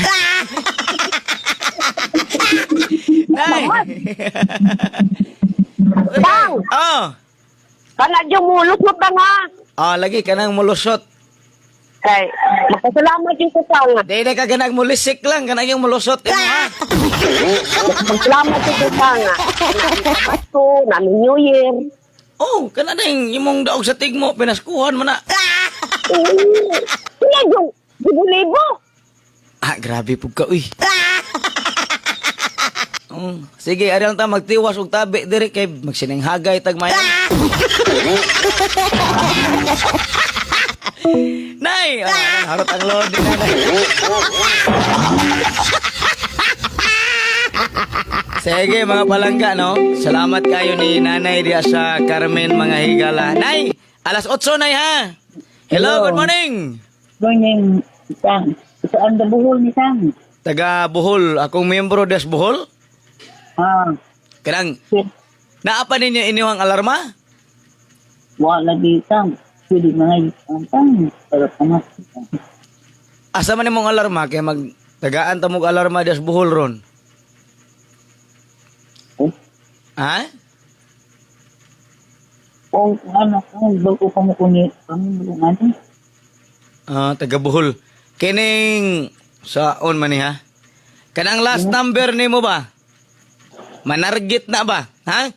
Nay.
Tang!
Ah.
Kana yung mulot mo tang ha.
Ah, lagi kanang mulusot.
Kay, magpasalamat yung kutang.
Di na ka ganang mulisik lang, kanang yung mulusot imo ha.
Magpasalamat yung kutang. Pasko, namin New Year.
Oh, kana na yung imong daog sa tigmo, pinaskuhan mo na.
Sila yung libo-libo.
Ah, grabe pug ka uy. Oh, sige, ari lang ta magtiwas og tabi diri kay magsininghagay tag mayo. Nay, ah, harot ang lodi nanay. Sige mga palangga no. Salamat kayo ni Nanay diya sa Carmen mga higala. Nay, alas 8 nay ha. Hello, good morning.
Morning, Tang. Saan na buhol ni Tang?
Taga Bohol, akong miyembro des Bohol.
Ah,
Kanang naa pa ninyo inyong alarma?
wala lagi Tang. Pwede mga Tang. Para panas.
Asa man imong alarma kay mag tagaan ta mog alarma des Bohol ron.
Eh?
Ha?
O ano, kung bago pa mo kuni, kami mo ano?
Ah, taga Bohol. Kining saon man ni ha? Kanang last number nimo ba? Manargit na ba? Ha?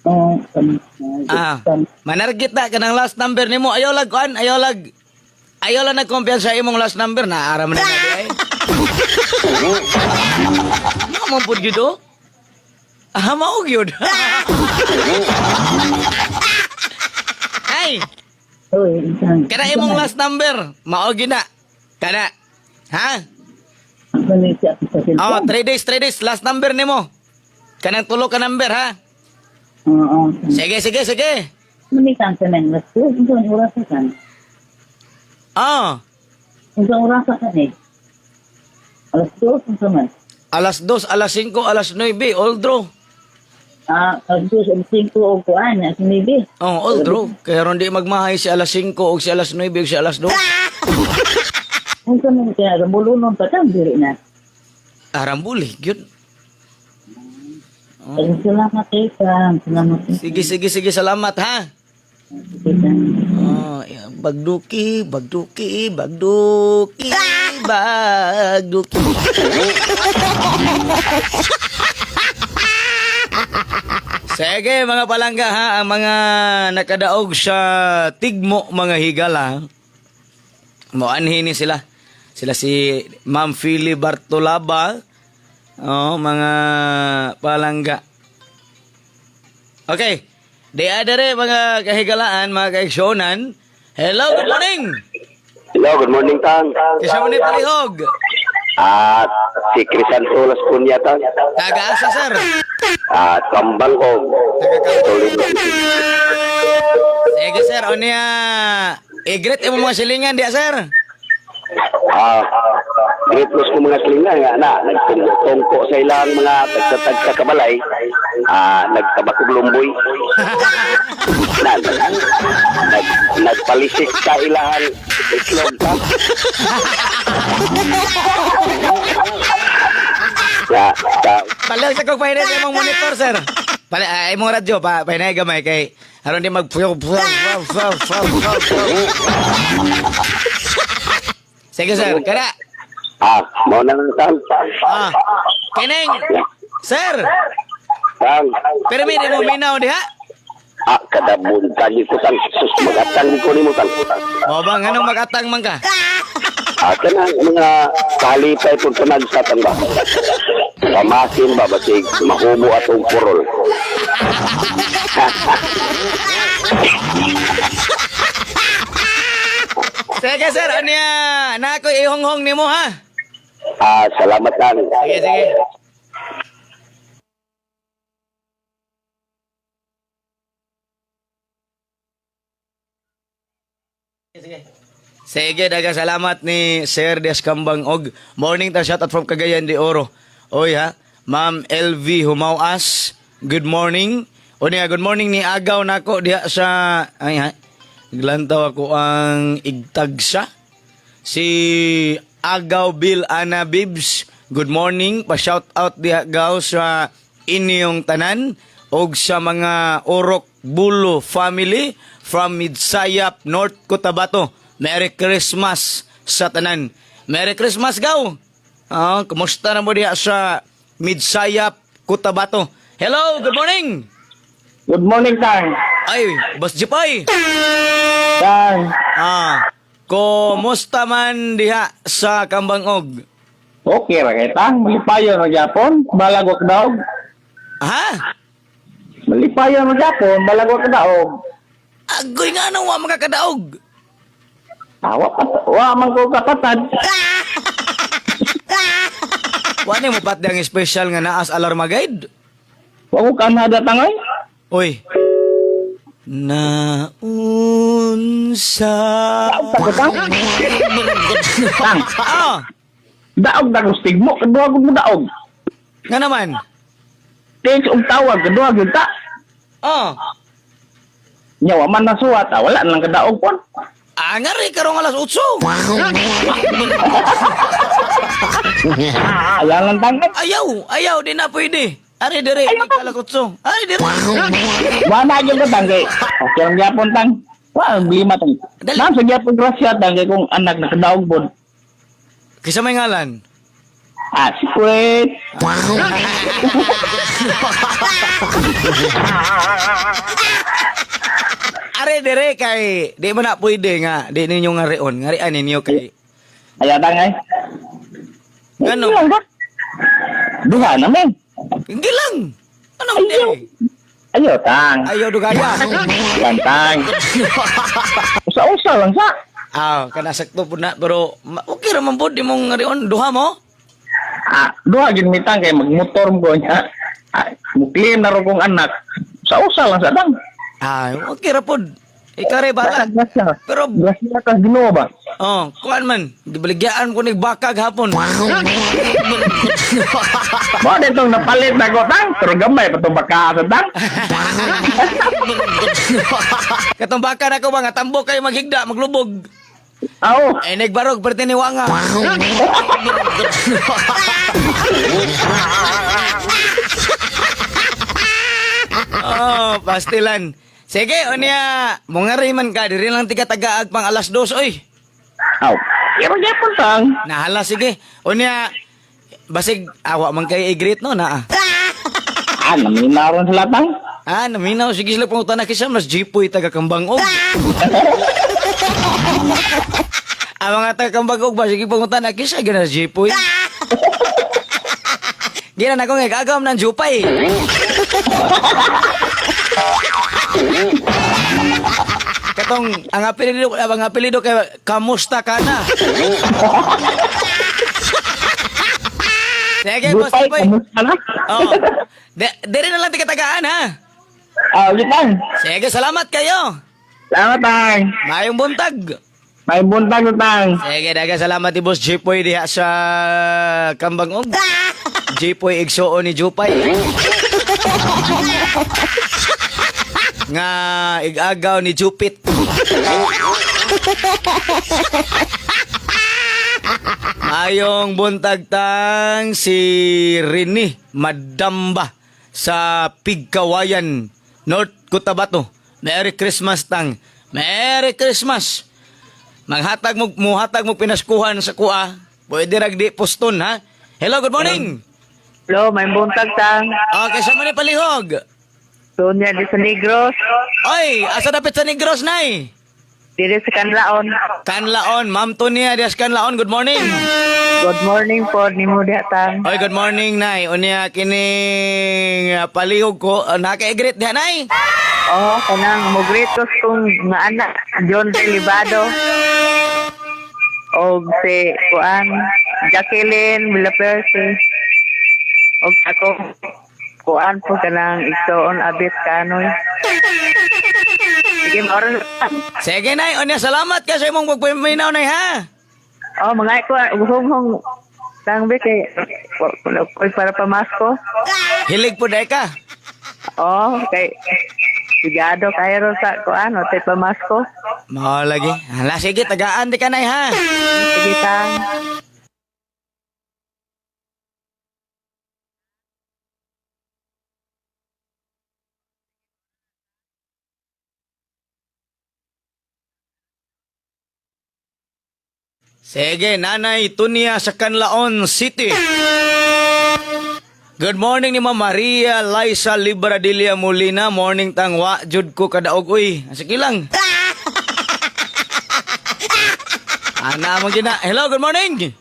Oo, kami.
Ah, manargit na kanang last number nimo. Ayaw lag kuan, ayaw lag. Ayaw lang nagkumpiyansa sa imong last number na aram na na di ay. Mao man pud gyud oh. Ah, mao gyud. Ay,
Oy, Tang.
kana imong last number, mao gyud na. Kana. Ha?
Ano siya sa
Oh,
cellphone?
3 days, 3 days last number nimo. Kanang tulo ka number ha.
Oo.
Sige, sige, sige.
Ano Tang sa nang last two? Unsa oras ka?
Oh,
Unsa oras ka ni? Alas 2, unsa man?
Alas 2, alas 5, alas 9, all draw.
Ah, alas 2, alas 5 o kuan, alas 9.
Oh, all draw. Kaya ron di magmahay si alas 5 o si alas 9 o si alas 2.
Unsa man kaya ramulunon pa tang diri na.
Arambuli, gyud.
Oh. Salamat kay Tang. Salamat.
Sige, sige, sige, salamat ha.
Sige, Tang.
Oh, yeah, bagduki, bagduki, bagduki, bagduki. Sige mga palangga ha, ang mga nakadaog sa tigmo mga higala. Moanhin ni sila. Sila si Ma'am Philly Bartolaba. Oh, mga palangga. Okay. Di adere mga kahigalaan, mga kaiksyonan. Hello, good morning.
Hello, good morning, Tang.
Kisa mo ni Palihog.
At si Crisanto Las Cunya, Tang.
Taga-asa, sir.
At kambang ko.
Sige, sir. O niya, i-greet imo mga silingan diya, sir.
Ah, great plus ko mga silingan nga na nagtungko sa ilang mga tagtatag sa kabalay. Ah, nagtabakog lumboy. na, nagpalisik sa ilahan itlog ta. Ya, ta,
Palaw sa kong pahinay sa imong monitor, sir. Pala, imong radyo, pa, pahinay gamay kay aron di mag flaw, flaw, flaw, flaw, flaw, flaw, flaw. Sige, sir. Kada.
ah, mao na lang tang.
Ah. Kining. Sir,
Tang.
pero may di mo minaw diha.
Ah, kada buntag ko tang sus magatang ko nimo tang.
O ba, nganong magatang man ka?
Ah, kanang mga kalipay pud tunag sa tang ba. Pamasin ba basig mahubo atong purol.
Sige, sir. Ano niya? Na ako ihonghong nimo ha.
Ah, salamat tang.
Sige, sige. Sige. Sige, daga salamat ni Sir Des Kambang og morning ta shout out from Cagayan de Oro. Oy ha, Ma'am LV Humawas, good morning. O niya, good morning ni Agaw nako diha sa ay ha. Glantaw ako ang igtagsa. Si Agaw Bill Ana Bibs, good morning. Pa shout out diha gaw sa inyong tanan. og sa mga Orok Bulo family from Midsayap, North Cotabato. Merry Christmas sa tanan. Merry Christmas, gaw! Ah, kumusta na mo diha sa Midsayap, Cotabato? Hello, good morning!
Good morning, Tang.
Ay, Boss Jipay!
Tang.
Ah, kumusta man diha sa Kambangog?
Okay ra kay Tang. Malipayon ra gyapon, balagok daog.
Ha?
Malipayon ra gyapon, balagok daog.
Agoy nga nang wa makakadaog.
Awa pa, wa man ko kapatad.
Wa ni mo pat ang special nga naas alarma guide?
Wa ko kanada tangay.
Oy. Naunsa.
Daog ta ko tang. Tang,
Ah,
daog ta ko stigmo, kaduha gud mo daog.
nga naman.
Text og tawag kaduha gyud ta.
Ah,
Nya wa man nasuwat, ah, wala na lang kadaog pon.
ah ngari karong alas 8.
Ala lang tang.
Ayaw, ayaw di na pwede. Ari dire, alas 8. Ari dire.
Wa na gyud ko tang kay. Okay lang gyapon tang. Wa ang blima tang.
Dali.
Nang sa gyapon grasya tang kay kung anak nakadaog pod.
Kisa may ngalan.
Ah, si Kuwait.
Are dire kay di mo na pwede nga di ninyo ngarion, ngarian ninyo kay
Ayaw tang ay.
Ngano?
Ano? Duha naman.
Hindi lang. Ano hindi?
Ayaw tang.
Ayaw dugaya.
Yan tang. Usa-usa lang sa.
Ah, kana sakto pud na pero okay ra man pud imong ngarion duha mo.
Ah, duha gid mi tang kay magmotor mo niya. Ah, muklim na ro kong anak. Usa-usa lang sa tang.
Ah, okay ra pud. Ikaw re bala.
Grasya.
Pero
Grasya ka Ginoo ba?
oh, kuan man, gibaligyaan ko ni bakag hapon.
Mo ditong napalit na ko tang, pero gamay pa tong baka sa tang.
Katong baka na ko ba nga tambok kayo maghigda, maglubog.
Aw,
Eh nagbarog perti ni wanga. Oh, pastilan. Sige, unya, mongari man ka diri lang tiga tagaag pang alas 2 oy.
aw. Pero gyapon tang.
Nahala sige. Unya, basig awa man kay i-greet no naa.
Ah, naminaron sila tang.
Ah, naminaw sige sila pangutana kisa mas jeepoy taga Kambangog. Ang mga taga Kambangog ba sige pangutana kisa gana jeepoy. Gina na ko nga agam ng jupay. Katong ang apelyido kay kamusta ka na. Sige, boss,
Gupay,
Jeepoy.
kamusta na?
Oh. De, dere na lang tikatagaan ha.
Aw, di tang.
Sige, salamat kayo.
Salamat tang.
Mayong buntag.
May buntag na tang.
Sige, daga salamat ni Boss Jipoy diha sa Kambangog. Jipoy igsuon ni Jupay. Nga igagaw ni Jupit. Mayong buntag tang si Rini Madamba sa Pigkawayan, North Cotabato. Merry Christmas tang. Merry Christmas. Maghatag mo muhatag mo pinaskuhan sa kuha. Pwede rag di poston ha. Hello, good morning.
Hello, may buntag tang.
Okay, sa man ni palihog.
Sonia di sa Negros.
Oy, asa dapit sa Negros nay?
Diri sa Kanlaon.
Kanlaon, Ma'am Tonia dias Kanlaon, good morning.
Good morning po, nimo diha tang.
Oy, good morning nay. Unya kining palihog ko, naka-greet diha nay.
Oh, kanang mo greet ko kung nga anak John Delibado. Og si kuan Jacqueline Villaperce. Og ako kuan po kanang igsoon abit kanoy. Sige, maoron.
Sige nay, unya salamat ka sa imong pagpaminaw nay ha.
Oh, mga ko hunghong tang be kay koy para pamasko.
Hilig po dai ka.
Oh, kay sigado kayo ron sa kuan, o tay pamasko.
Mao lagi. Hala sige, tagaan di ka nay ha.
Sige tang.
Sige, Nanay Tunia sa Canlaon City. Good morning ni Ma'am Maria Liza Libradilla Molina. Morning tang wa jud ko kadaog uy. Sige lang. Ana mo gina. Hello, good morning.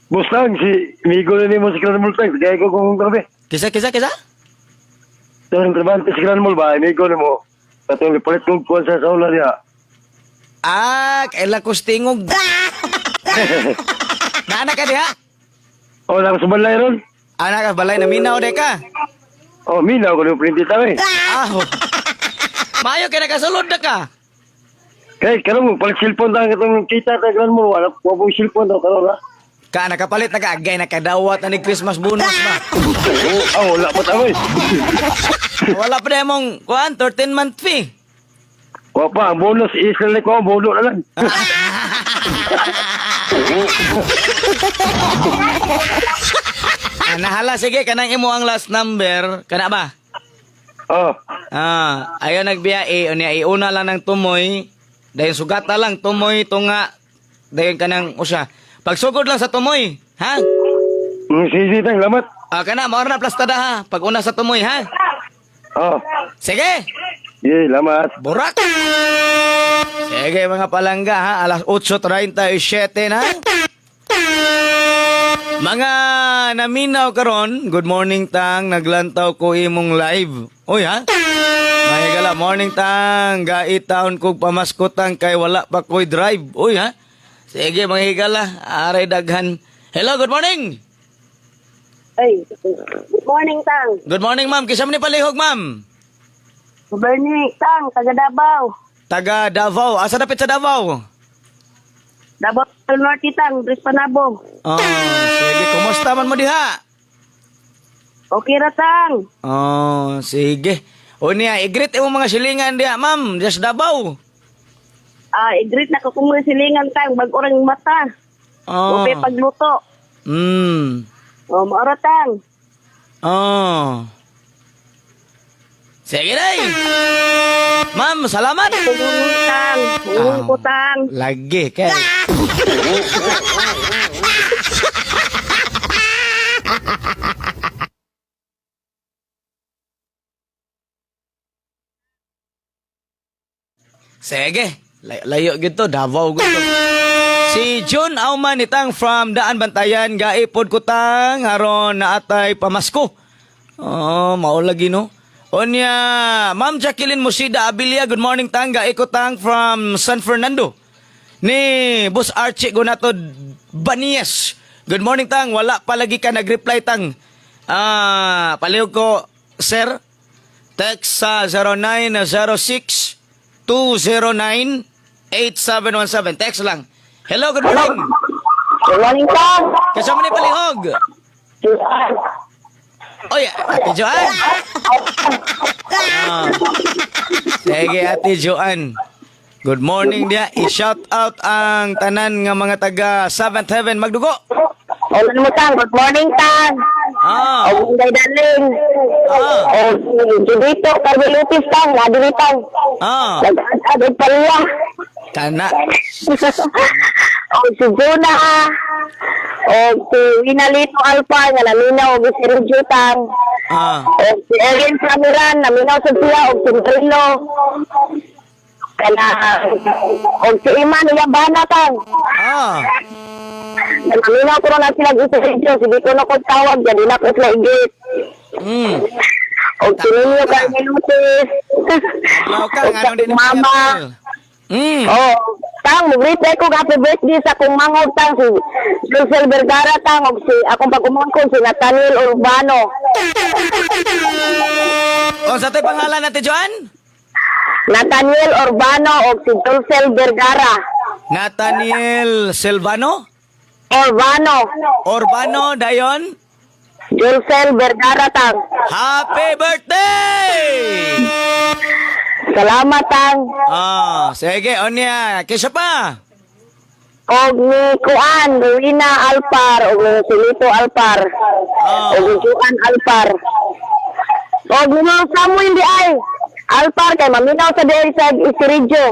Bustang, si Migo na nimo sa Grand Mall tang. Kaya ko kung grabe.
Kisa kisa kisa?
Sa trabante sa Grand Mall ba, Migo na mo. Katong palit kong kuwan sa saula niya.
Ah, kaila ko stingog. Naana ka diha?
O, nang subalay ron.
Ana ka balay na minaw de ka.
O, minaw ko nung printi tayo eh.
Ah. Oh. Mayo kay nakasulod na ka.
Kaya karon mo, palit cellphone tang katong kita sa Grand Mall. Wala ko pong cellphone daw karon ha.
Ka nakapalit na ka agay nakadawat na ni Christmas bonus ba.
Ah, wala pa tayo eh.
Wala pa na mong kuan 13 month fee.
Wa pa, ang bonus is lang ko, bonus na lang.
Ah, nahala sige kanang imo ang last number kana ba?
Oh,
Ah, ayo nagbiyae unya iuna lang ng tumoy. Dayon sugata lang tumoy tunga. Dayon kanang usa. Pagsugod lang sa tumoy, ha?
sige tang lamat.
Ah, kana mao na plastada ha. Pag una sa tumoy ha.
Oh,
Sige.
ye, lamat.
Burak. Sige mga palangga ha, alas 8:37 na. Mga naminaw karon, good morning tang, naglantaw ko imong live. Uy ha? Mahigala, morning tang, gait taon kog pamasko tang kay wala pa ko'y drive. Uy ha? Sige mga higala, aray daghan. Hello, good morning.
Ay, good morning, Tang.
Good morning ma'am, kisa man ni palihog ma'am.
Good morning, Tang. Taga Davao.
Taga Davao, asa dapit sa Davao?
Davao del Norte, Tang. Bris Panabong.
Oh, sige, kumusta man mo diha?
Okay ra, Tang.
Oh, sige. O niya, i-greet imong mga silingan diha, ma'am, diha sa Davao.
Ah, i-greet na ko kung mga silingan, Tang. Bag-o rang mata.
Oh.
Okay, pagluto. Oh, maura, Tang.
Oh. Sige, day. Ma'am, salamat.
Tulungon, Tang. Tulungon ko, Tang.
Lagi, kay. Sige, layo gito, Davao gito. Si John Auman itang from Daan Bantayan, gaipod kutang aron naatay pamasko. Oh, mao lagi no. Onya, Ma'am Jacqueline Musida Abilia, good morning tang, gaikotang from San Fernando. Ni Boss Archie Gunato Banias. Good morning tang, wala pa lagi ka nag-reply tang. Ah, palihog ko, sir. Text sa 0906 209 8717. Text lang. Hello, good morning.
Good morning, Tang.
Kasama ni Palihog. Oy, Ate Joanne. Ah. Sige, Ate Joanne. Good morning dia. I-shout out ang tanan nga mga taga Seventh Heaven Magdugo.
Ulan mo, Tang. Good morning, Tang.
Ah.
O, Inday Darling.
Ah.
O, si Dito, Carmen Lopez, Tang. Nadiri, Tang.
Ah.
Nag-ad-ad og paliya.
Kana.
O, si Jonah. O, si Winalito Alpar, nga naminaw, og si Sergio, Tang.
Ah.
O, si Erin Samiran, naminaw sa siya, o si Brilo. Kana, o si Iman, Yabana, Tang.
Ah.
Naminaw ko na sila sa Sergio, sige ko na ko tawag, yan, di na ko sila igit. O si Nino Carmen Lopez.
Law ka,
O
nga
sa
nung din
mama. Oh, tang mo-greet ko happy birthday sa akong mangog tang si Lucel Vergara tang og si akong pagumangkon si Nathaniel Urbano.
O, sa to'y pangalan natin, Joanne?
Nathaniel Urbano og si Dulcel Vergara.
Nathaniel Silvano?
Urbano.
Urbano, dayon?
Dulcel Vergara tang.
Happy birthday!
Salamat tang.
Ah, sige, onya, kisa pa.
Og ni Kuan, Rowena Alpar og ni Silito Alpar.
Ah.
Og ni Juan Alpar. Og ni Ma'am Samuel di ay. Alpar kay maminaw sa diay sa Isiridyo.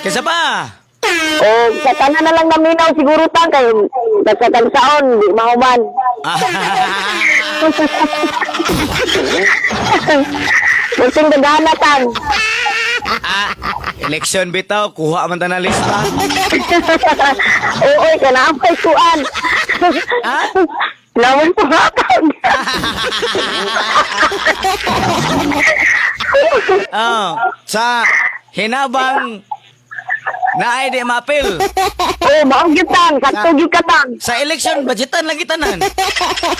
Kisa pa.
O sa tanan na lang naminaw siguro tang kay basta tagsaon di mahuman. Kunting dagana tang.
Ah, election bitaw, kuha man ta na lista.
Oo, kana ang kuan.
Ha?
Lawon po hatag.
Oh, sa hinabang naay di maapil.
Oh, mao gyud tang, sakto gyud ka tang.
Sa election, budgetan lagi tanan.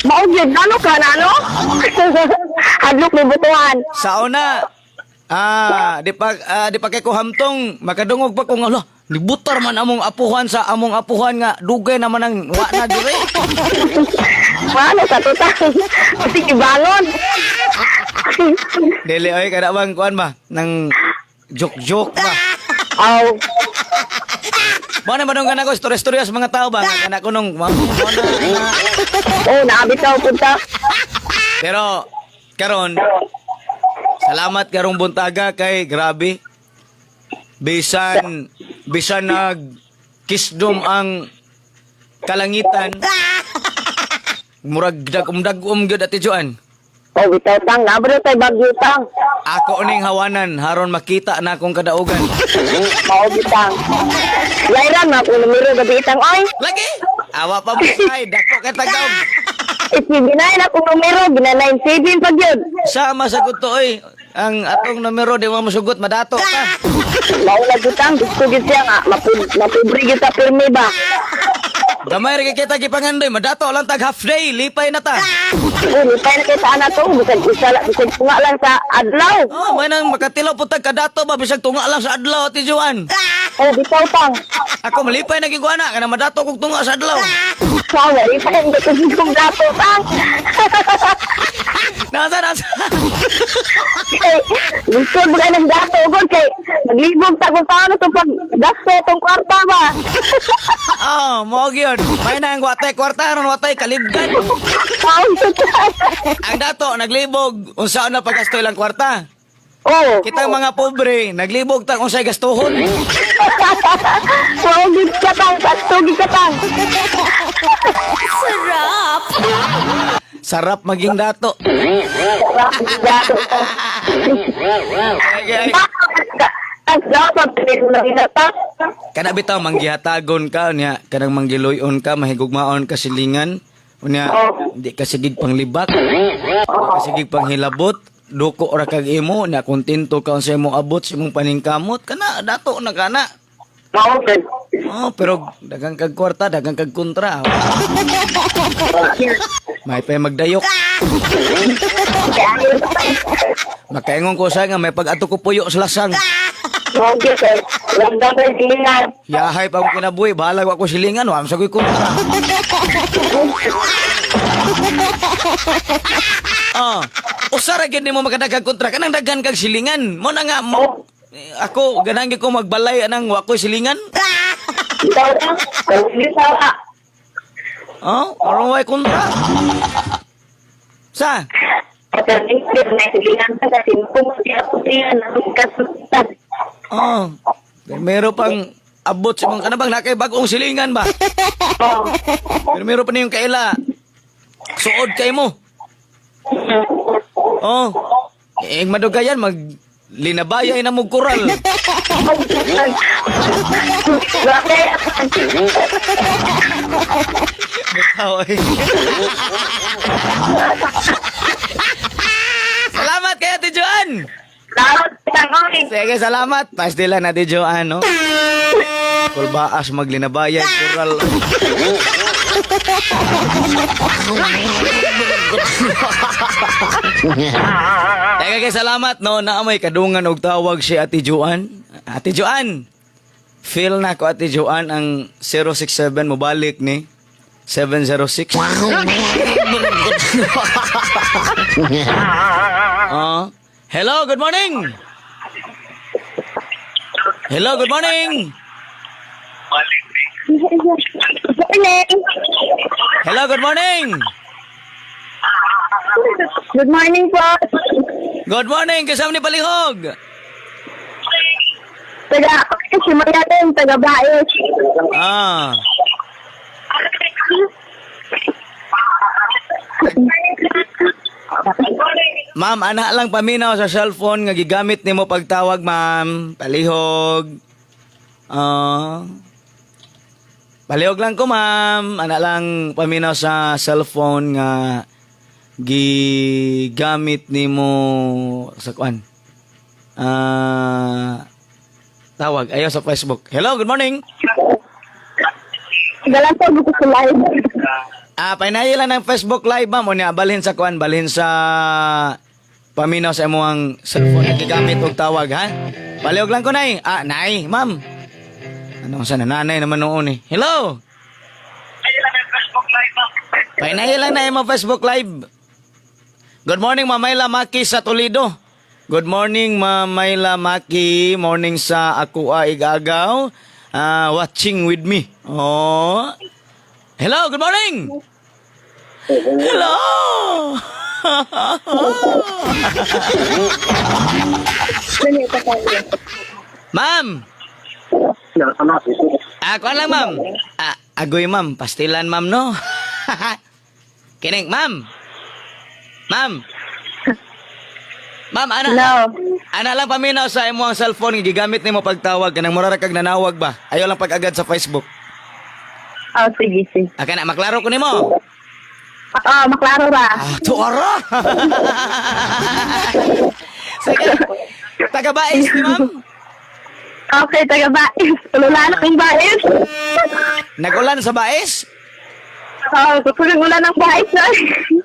Mao gyud ano ka na ano? Hadlok ni butuan.
Sa una, di pa kay ko hamtong makadungog pa kung ala, nibutar man among apuhan sa among apuhan nga dugay naman ang wa na dire.
Paano sa tutang? Kasi ibangon.
Dili oy kada bang kuan ba nang joke-joke ba.
Aw,
Mo na manong kana ko istorya-istorya sa mga tao ba nga kana ko nung mo na.
oh, naabitaw punta.
Pero karon salamat karong buntaga kay grabe. Bisan bisan nag kisdom ang kalangitan. Murag dagom-dagom gyud Ate Joan.
Oh, bitaw tang, naabro tay bagyo tang.
Ako ning hawanan haron makita na akong kadaugan.
Mao bitang. Layran na kung numero gabi itang oy.
Lagi. Awa pa mo ay dako kay tagaw.
Isi ginay na kung numero, gina 97 pag yun.
Sa masagot to oy. Ang atong numero di mo masugot madato ka.
Mao lagi tang, gusto gyud siya nga mapubre gyud ta pirmi ba.
Gamay ra kay kita gipangandoy madato lang tag half day lipay na ta.
Oh, lipay na kay sa ana to, bisag isa lang, bisag tunga lang sa adlaw.
Oh, may nang makatilaw po tag kadato ba bisag tunga lang sa adlaw Ate Joan.
Oh, bitaw tang.
Ako malipay na giguana kana madato kog tunga sa adlaw.
Wow, lipay ang kung dato tang.
Nasa nasa.
Kay, gusto mo kayo ng dato gud kay maglibog ta kung paano to pag gasto tong kwarta ba.
Oh, mo gyud. May nang watay kwarta ron watay kalibgan.
Wow,
Ang dato naglibog unsa na paggasto ilang kwarta.
Oh.
Kitang mga pobre naglibog ta unsay gastuhon.
Wow, gid ka tang, sakto gid ka tang.
Sarap maging dato.
Dato.
Ay, ay. Kana bitaw manggihatagon ka unya kanang manggiluyon ka mahigugmaon ka silingan unya di ka sigig panglibak di ka sigig panghilabot duko ra kag imo unya kontento ka unsa imong abot sa imong paningkamot kana dato na kana. Oh, pero dagang kag kwarta, dagang kag kontra. May pa magdayok. Makaingon ko sa nga may pag-ato ko puyo sa lasang. Yahay pa akong kinabuhi, bahala ko ako silingan, wa sa ko'y kontra. Oh, usa ra gyud nimo makadaghang kontra kanang daghan kag silingan. Mo na nga mo eh, ako ganahan gyud ko magbalay anang wa ko'y silingan. Oh, aron way kontra. Sa? Oh. Meron pang abot sa mga kanabang nakay bagong silingan ba? Pero meron pa niyong kaila. Suod kay mo. Oh. Eh, madugayan mag linabayay na mo kural. Bitaw, eh. Salamat kay Ate Joan. Sige, salamat. Pasdila na Ate Joan, no? Kulbaas maglinabayay kural. Teka kay salamat no na may kadungan og tawag si Ate Joan. Ate Joan. Feel na ko Ate Joan ang 067 mobalik ni 706. Oh. Hello, good morning. Hello, good morning. Hello, good morning.
Good morning po.
Good morning, kasama ni Palihog.
Taga, Si Mayalin, taga Baes.
Ah. Ma'am, ana lang paminaw sa cellphone nga gigamit nimo pagtawag, ma'am. Palihog. Ah. Palihog lang ko, ma'am. Ana lang paminaw sa cellphone nga gigamit nimo sa kuan. Ah, tawag ayo sa Facebook. Hello, good morning.
Galang po, gusto sa live.
Ah, painayi lang ng Facebook Live, ma'am. O niya, balhin sa kuan, balhin sa paminaw sa imong cellphone nga gigamit og tawag, ha? Palihog lang ko, nay. Ah, nay, ma'am. Ano sa nanay naman noon eh. Hello! Painayi lang na imong Facebook Live. Good morning, Ma'am Mayla Maki sa Toledo. Good morning, Ma'am Mayla Maki. Morning sa Akua Igagaw. Ah, watching with me. Oh. Hello, good morning. Hello. Ma'am. Ah, kuan lang, ma'am. Ah, agoy, ma'am. Pastilan, ma'am, no? Kining, ma'am. Ma'am. Ma'am, ana.
Hello.
Ana lang paminaw sa imong cellphone nga gigamit nimo pagtawag kanang mura ra kag nanawag ba. Ayaw lang pag-agad sa Facebook.
Oh, sige, sige.
Ah, kana maklaro ko nimo.
Oo, maklaro ra.
Ah, tuara. Sige. Taga Baes ni ma'am.
Okay, taga Baes. Ulan ng Baes.
Nagulan sa Baes?
Oo, gusto ng ulan ng Baes. Na.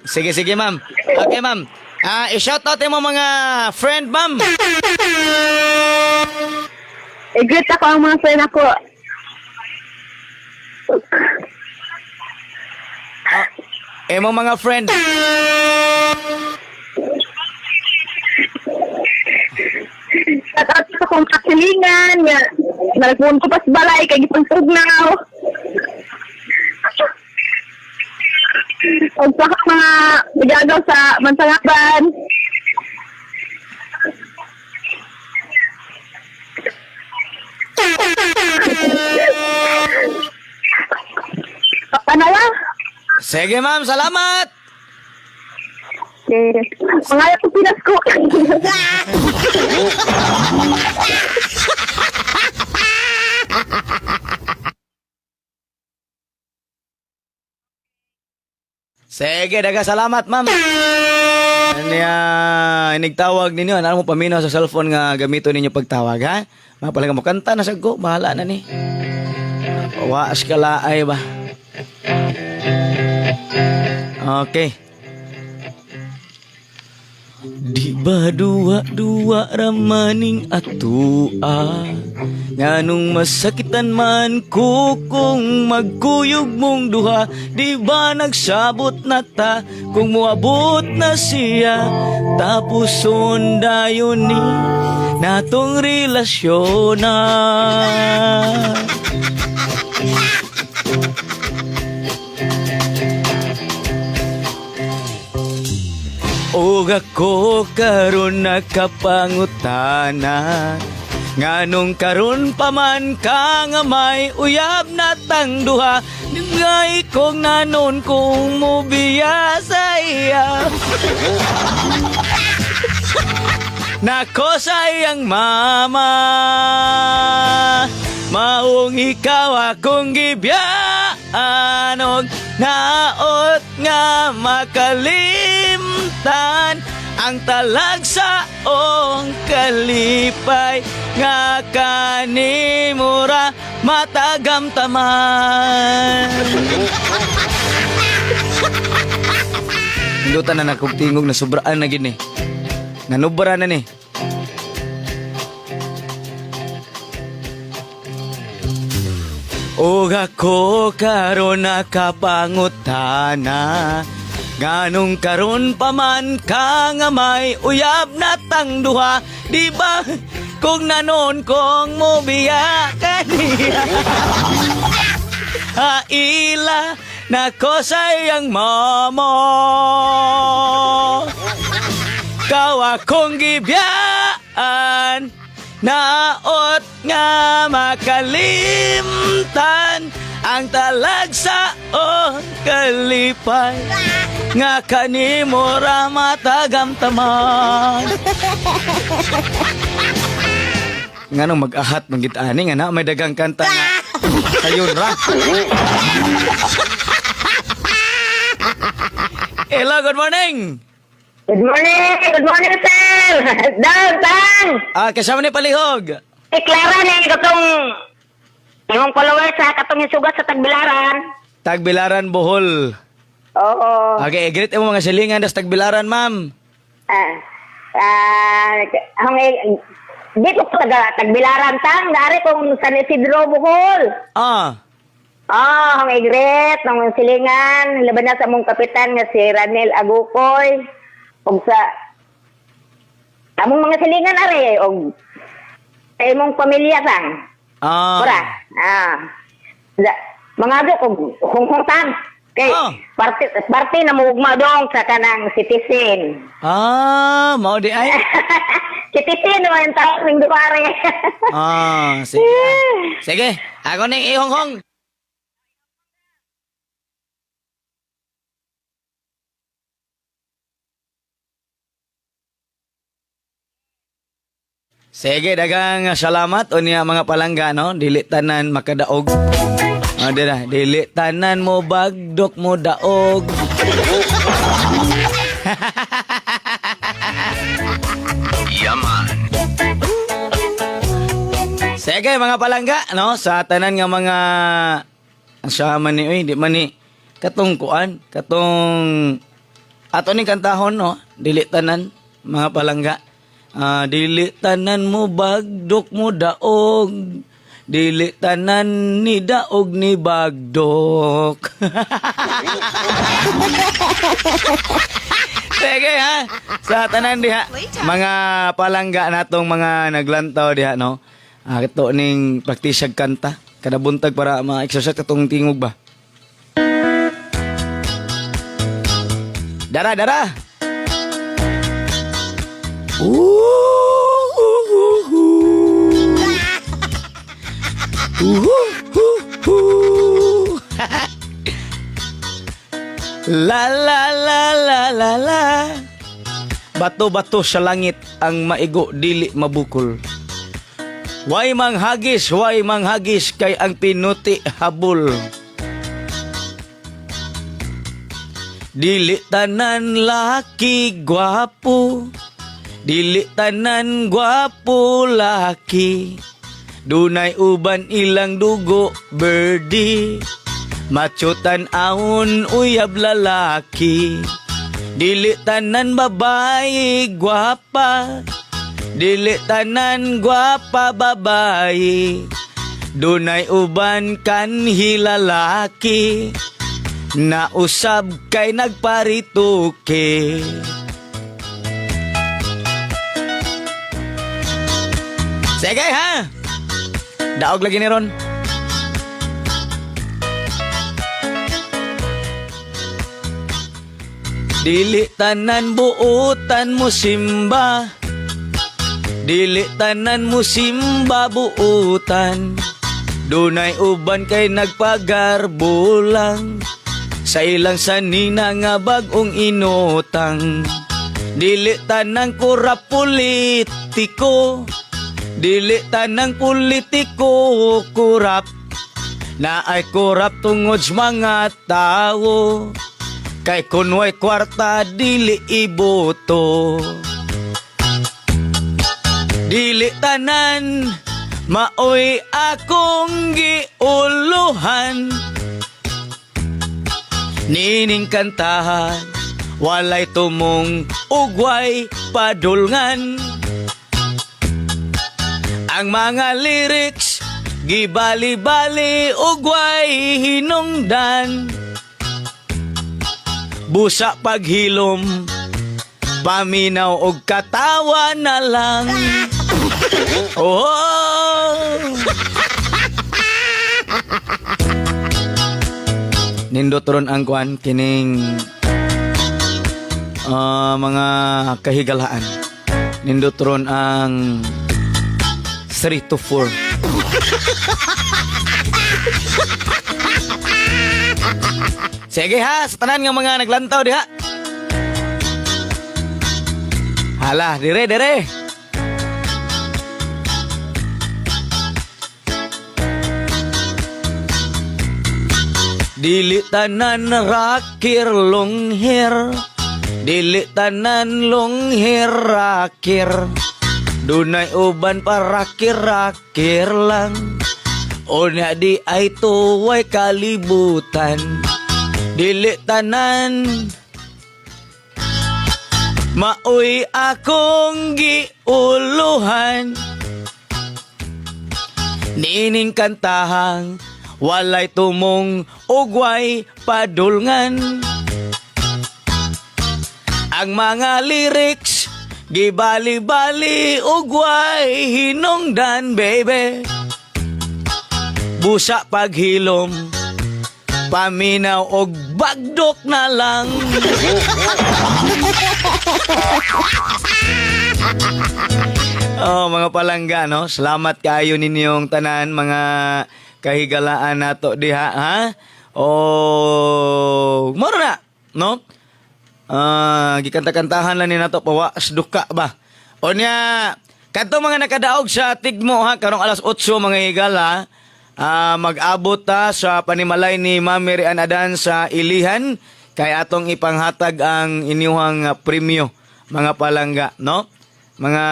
Sige, sige, ma'am. Okay, ma'am. Ah, i-shout out mo mga friend, ma'am.
I-greet ako ang mga friend ako.
Imo mga friend.
Shout out sa akong kasilingan. Nga, nalagpuan ko pa sa balay, kay gipagtugnaw. O sa akong mga nagagaw sa Mansangaban. Ano lang?
Sige, ma'am. Salamat.
Eh, mga ayaw ko Pinas ko.
Sige, daga salamat, ma'am. Ano inigtawag ninyo, ano mo paminaw sa cellphone nga gamito ninyo pagtawag, ha? Mga pala mo kanta na sagko, bahala na ni. Waas ka laay ba? Okay. Di ba duwa-duwa ramaning atua? Nganong masakitan man ko kung magkuyog mong duha? Di ba nagsabot na ta kung muabot na siya? Tapos sundayon ni natong relasyon na. Ug ako karon nakapangutana, nganong karon pa man ka nga may uyab na tang duha? Ngay kong nanon kung mubiya sa iya. Nako sa iyang mama, maong ikaw akong gibiyaan og naot nga makalimtan ang talagsaong kalipay nga kanimura matagamtaman. Hindutan na nakog tingog na sobraan na gini. Nanubra na ni. Ug ako karon nakapangutana, nganong karon pa man ka nga may uyab na tang duha? Di ba kung nanon kong mobiya kaniya? Aila nako sa iyang mama, ikaw akong gibiyaan. Naot nga makalimtan ang talagsaon kalipay nga kanimo ra matagamtaman. Nganong mag-ahat man gid ani nga na may dagang kanta nga sayon ra. Hello, good morning.
Good morning, sir! Dang, tang!
Ah, kasama ni Palihog.
Eh, Clara ni katong imong follower sa katong isugat sa Tagbilaran.
Tagbilaran, Bohol.
Oo.
Okay, greet mo mga silingan das Tagbilaran, ma'am.
Ah, ah, ang di ko taga Tagbilaran tang, dari kong San Isidro Bohol.
Ah,
Ah, ang igret ng silingan, laban na sa mong kapitan nga si Ranel Agukoy. Ug sa among mga silingan are og sa imong pamilya tang.
ah.
Ora. Ah. Da, mga do kung kung tang. Kay parte parte na muugma dong sa kanang citizen.
Ah, mao di ay.
Citizen mo ang tawag ning duware.
Ah, sige. Sige, ako ning ihonghong. Sige, dagang salamat unya mga palangga no, dili tanan makadaog. Ah, dira, dili tanan mo bagdok mo daog.
Yaman.
Sige mga palangga no, sa tanan nga mga sa man ni oy, di man ni katong kuan, katong ato ning kantahon no, dili tanan mga palangga. Ah, dili tanan mo bagdok mo daog. Dili tanan ni daog ni bagdok. Sige ha. Sa tanan diha, mga palangga natong mga naglantaw diha no. Ah, ito ning praktisag kanta kada buntag para ma-exercise katong tingog ba. Dara, dara. Ooh, ooh, ooh, ooh. Ooh, ooh, ooh. La la la la la la. Bato-bato sa langit ang maigo dili mabukol. Way manghagis kay ang pinuti habol. Dili tanan laki gwapo. Dili tanan gwapo laki. Dunay uban ilang dugo birdie. Machutan aon uyab lalaki. Dili tanan babae gwapa. Dili tanan gwapa babae. Dunay uban kanhi lalaki. Nausab kay nagparituke. Sige ha. Daog lagi ni Ron. Dili tanan buotan mo simba. Dili tanan mo simba buotan. Dunay uban kay nagpagarbo lang sa ilang sanina nga bagong inutang. Dili tanang kurap politiko. Dili tanang politiko kurap. Na ay kurap tungod sa mga tao. Kay kunway kwarta dili iboto. Dili tanan maoy akong giuluhan. Nining kantahan walay tumong ugway padulngan. Ang mga lyrics gibali-bali ugway hinungdan. Busa paghilom paminaw og katawa na lang. Oh! Nindot ron ang kuan kining mga kahigalaan. Nindot ron ang 3 to 4. Sige ha, sa tanan nga mga naglantaw diha. Hala, dire, dire. Dili tanan rakir longhir, dili tanan longhir rakir. Dunay uban parakir-rakir lang. Unya di ay tuway kalibutan. Dili tanan maoy akong giuluhan. Niining kantahang walay tumong ugway padulngan. Ang mga lyrics gibali-bali ugway hinungdan, baby. Busa paghilom, paminaw og bagdok na lang. Oh, mga palangga, no? Salamat kayo ninyong tanan, mga kahigalaan nato diha, ha? Oh, moro na, no? Ah, gikanta-kantahan lang ni nato pawa duka ba. O niya, kadto mga nakadaog sa Tigmo ha, karong alas 8 mga higala, mag-abot ta sa panimalay ni Ma'am Mary Ann Adan sa Ilihan kay atong ipanghatag ang inyuhang premyo mga palangga, no? Mga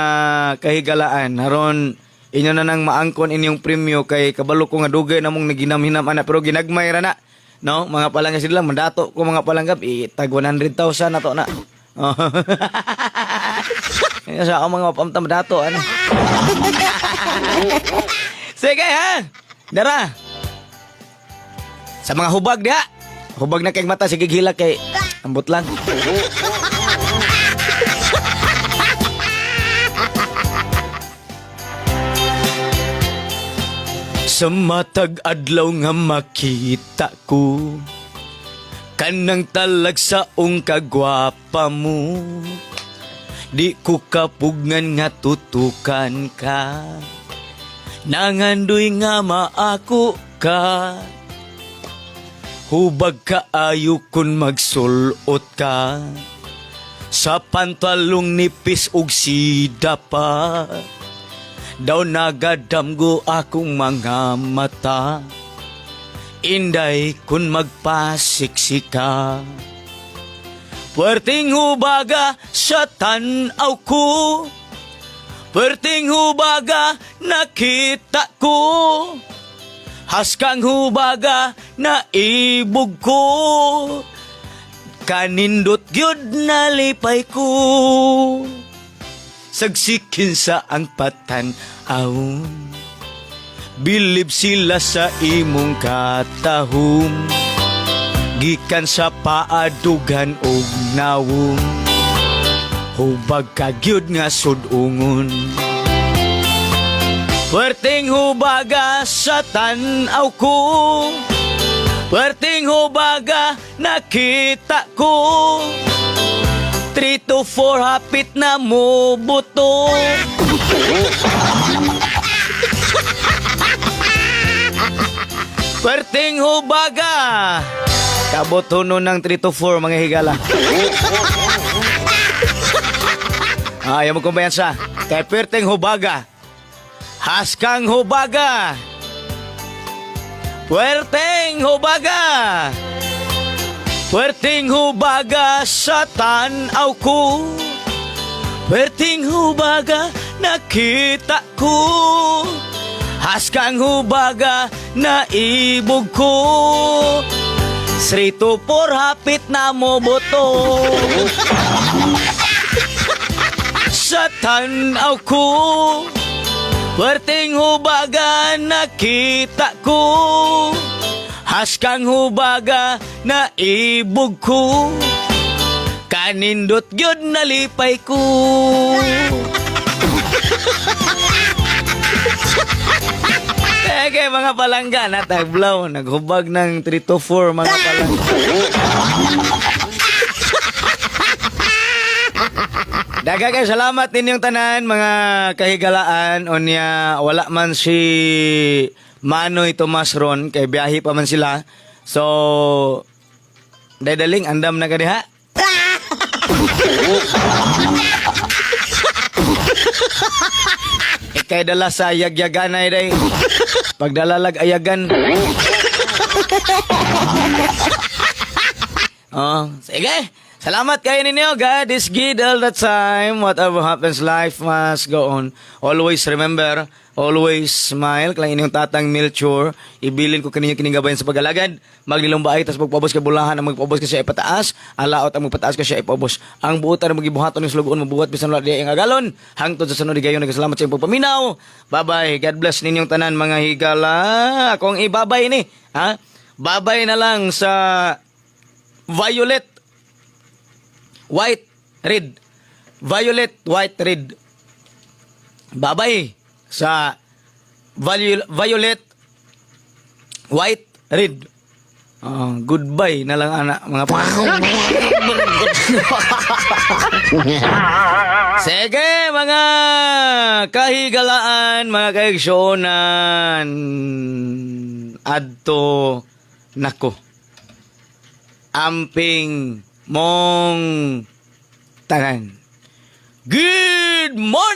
kahigalaan, haron inyo na nang maangkon inyong premyo kay kabalo ko nga dugay namong naginamhinam ana pero ginagmay ra na. No, mga palangga sila mandato ko mga palangga itag 100,000 na to na. Oh. Kaya sa akong mga pamtam dato ano. Sige ha. Dara. Sa mga hubag diha. Hubag na kay mata sige gila kay ambot lang. Sa matag adlaw nga makita ko kanang talag sa kagwapa mo, di ko kapugngan nga tutukan ka. Nangandoy nga maako ka. Hubag kaayo kun magsulot ka sa pantalong nipis ug sida pa. Daw nagadamgo akong mga mata. Inday kun magpasiksika. Puwerteng hubaga sa tanaw ko. Puwerteng hubaga nakita ko. Haskang hubaga na ibog ko. Kanindot gyud nalipay ko. Sagsikin sa ang patan-awon. Bilib sila sa imong katahum. Gikan sa paadugan og nawong. Hubag ka gyud nga sud-ungon. Puwerteng hubaga sa tan-aw ko. Puwerteng hubaga nakita ko. 3 to 4 hapit na mo buto. Perting hubaga. Kabotono ng 3 to 4 mga higala. Ayaw mo kumbayansa. Kay perting hubaga. Haskang hubaga. Puwerteng hubaga. Puwerteng hubaga sa tanaw ko. Puwerteng hubaga nakita ko. Haskang hubaga na ibog ko. 3 to 4 hapit na mo boto. Sa tanaw ko. Puwerteng hubaga nakita ko. Haskang hubaga na ibog ko. Kanindot gyud nalipay ko. Teke mga palangga, nataglaw, naghubag ng 3 to 4 mga palangga. Daghang kay salamat ninyong tanan, mga kahigalaan. Unya, wala man si Manoy Tomas ron kay biyahe pa man sila. So, daydaling andam na ka diha. Ikay dala sa yagyaganay day. Pagdalalag ayagan. Oh, sige. Salamat kayo ninyo. God is good all the time. Whatever happens, life must go on. Always remember, always smile. Klang inyong tatang Melchor. Ibilin ko kaninyo kining gabayan sa pag-alagad. Maglilumbaay, tas magpaubos kay bulahan, ang magpaubos ka siya ipataas. Alaot ang magpataas ka siya ipaubos. Ang buotan ang magibuhaton ng slugoon, mabuhat bisan wala diya ang agalon. Hangtod sa sunod gayon, nagkasalamat sa iyong pagpaminaw. Bye-bye. God bless ninyong tanan, mga higala. Akong ibabay ni. Ha? Babay na lang sa violet, white, red. Violet, white, red. Babay sa violet, white, red. Oh, goodbye na lang, anak, mga pa. Sige, mga kahigalaan, mga kaigsuonan. Adto nako. Amping mong tanan. Good morning!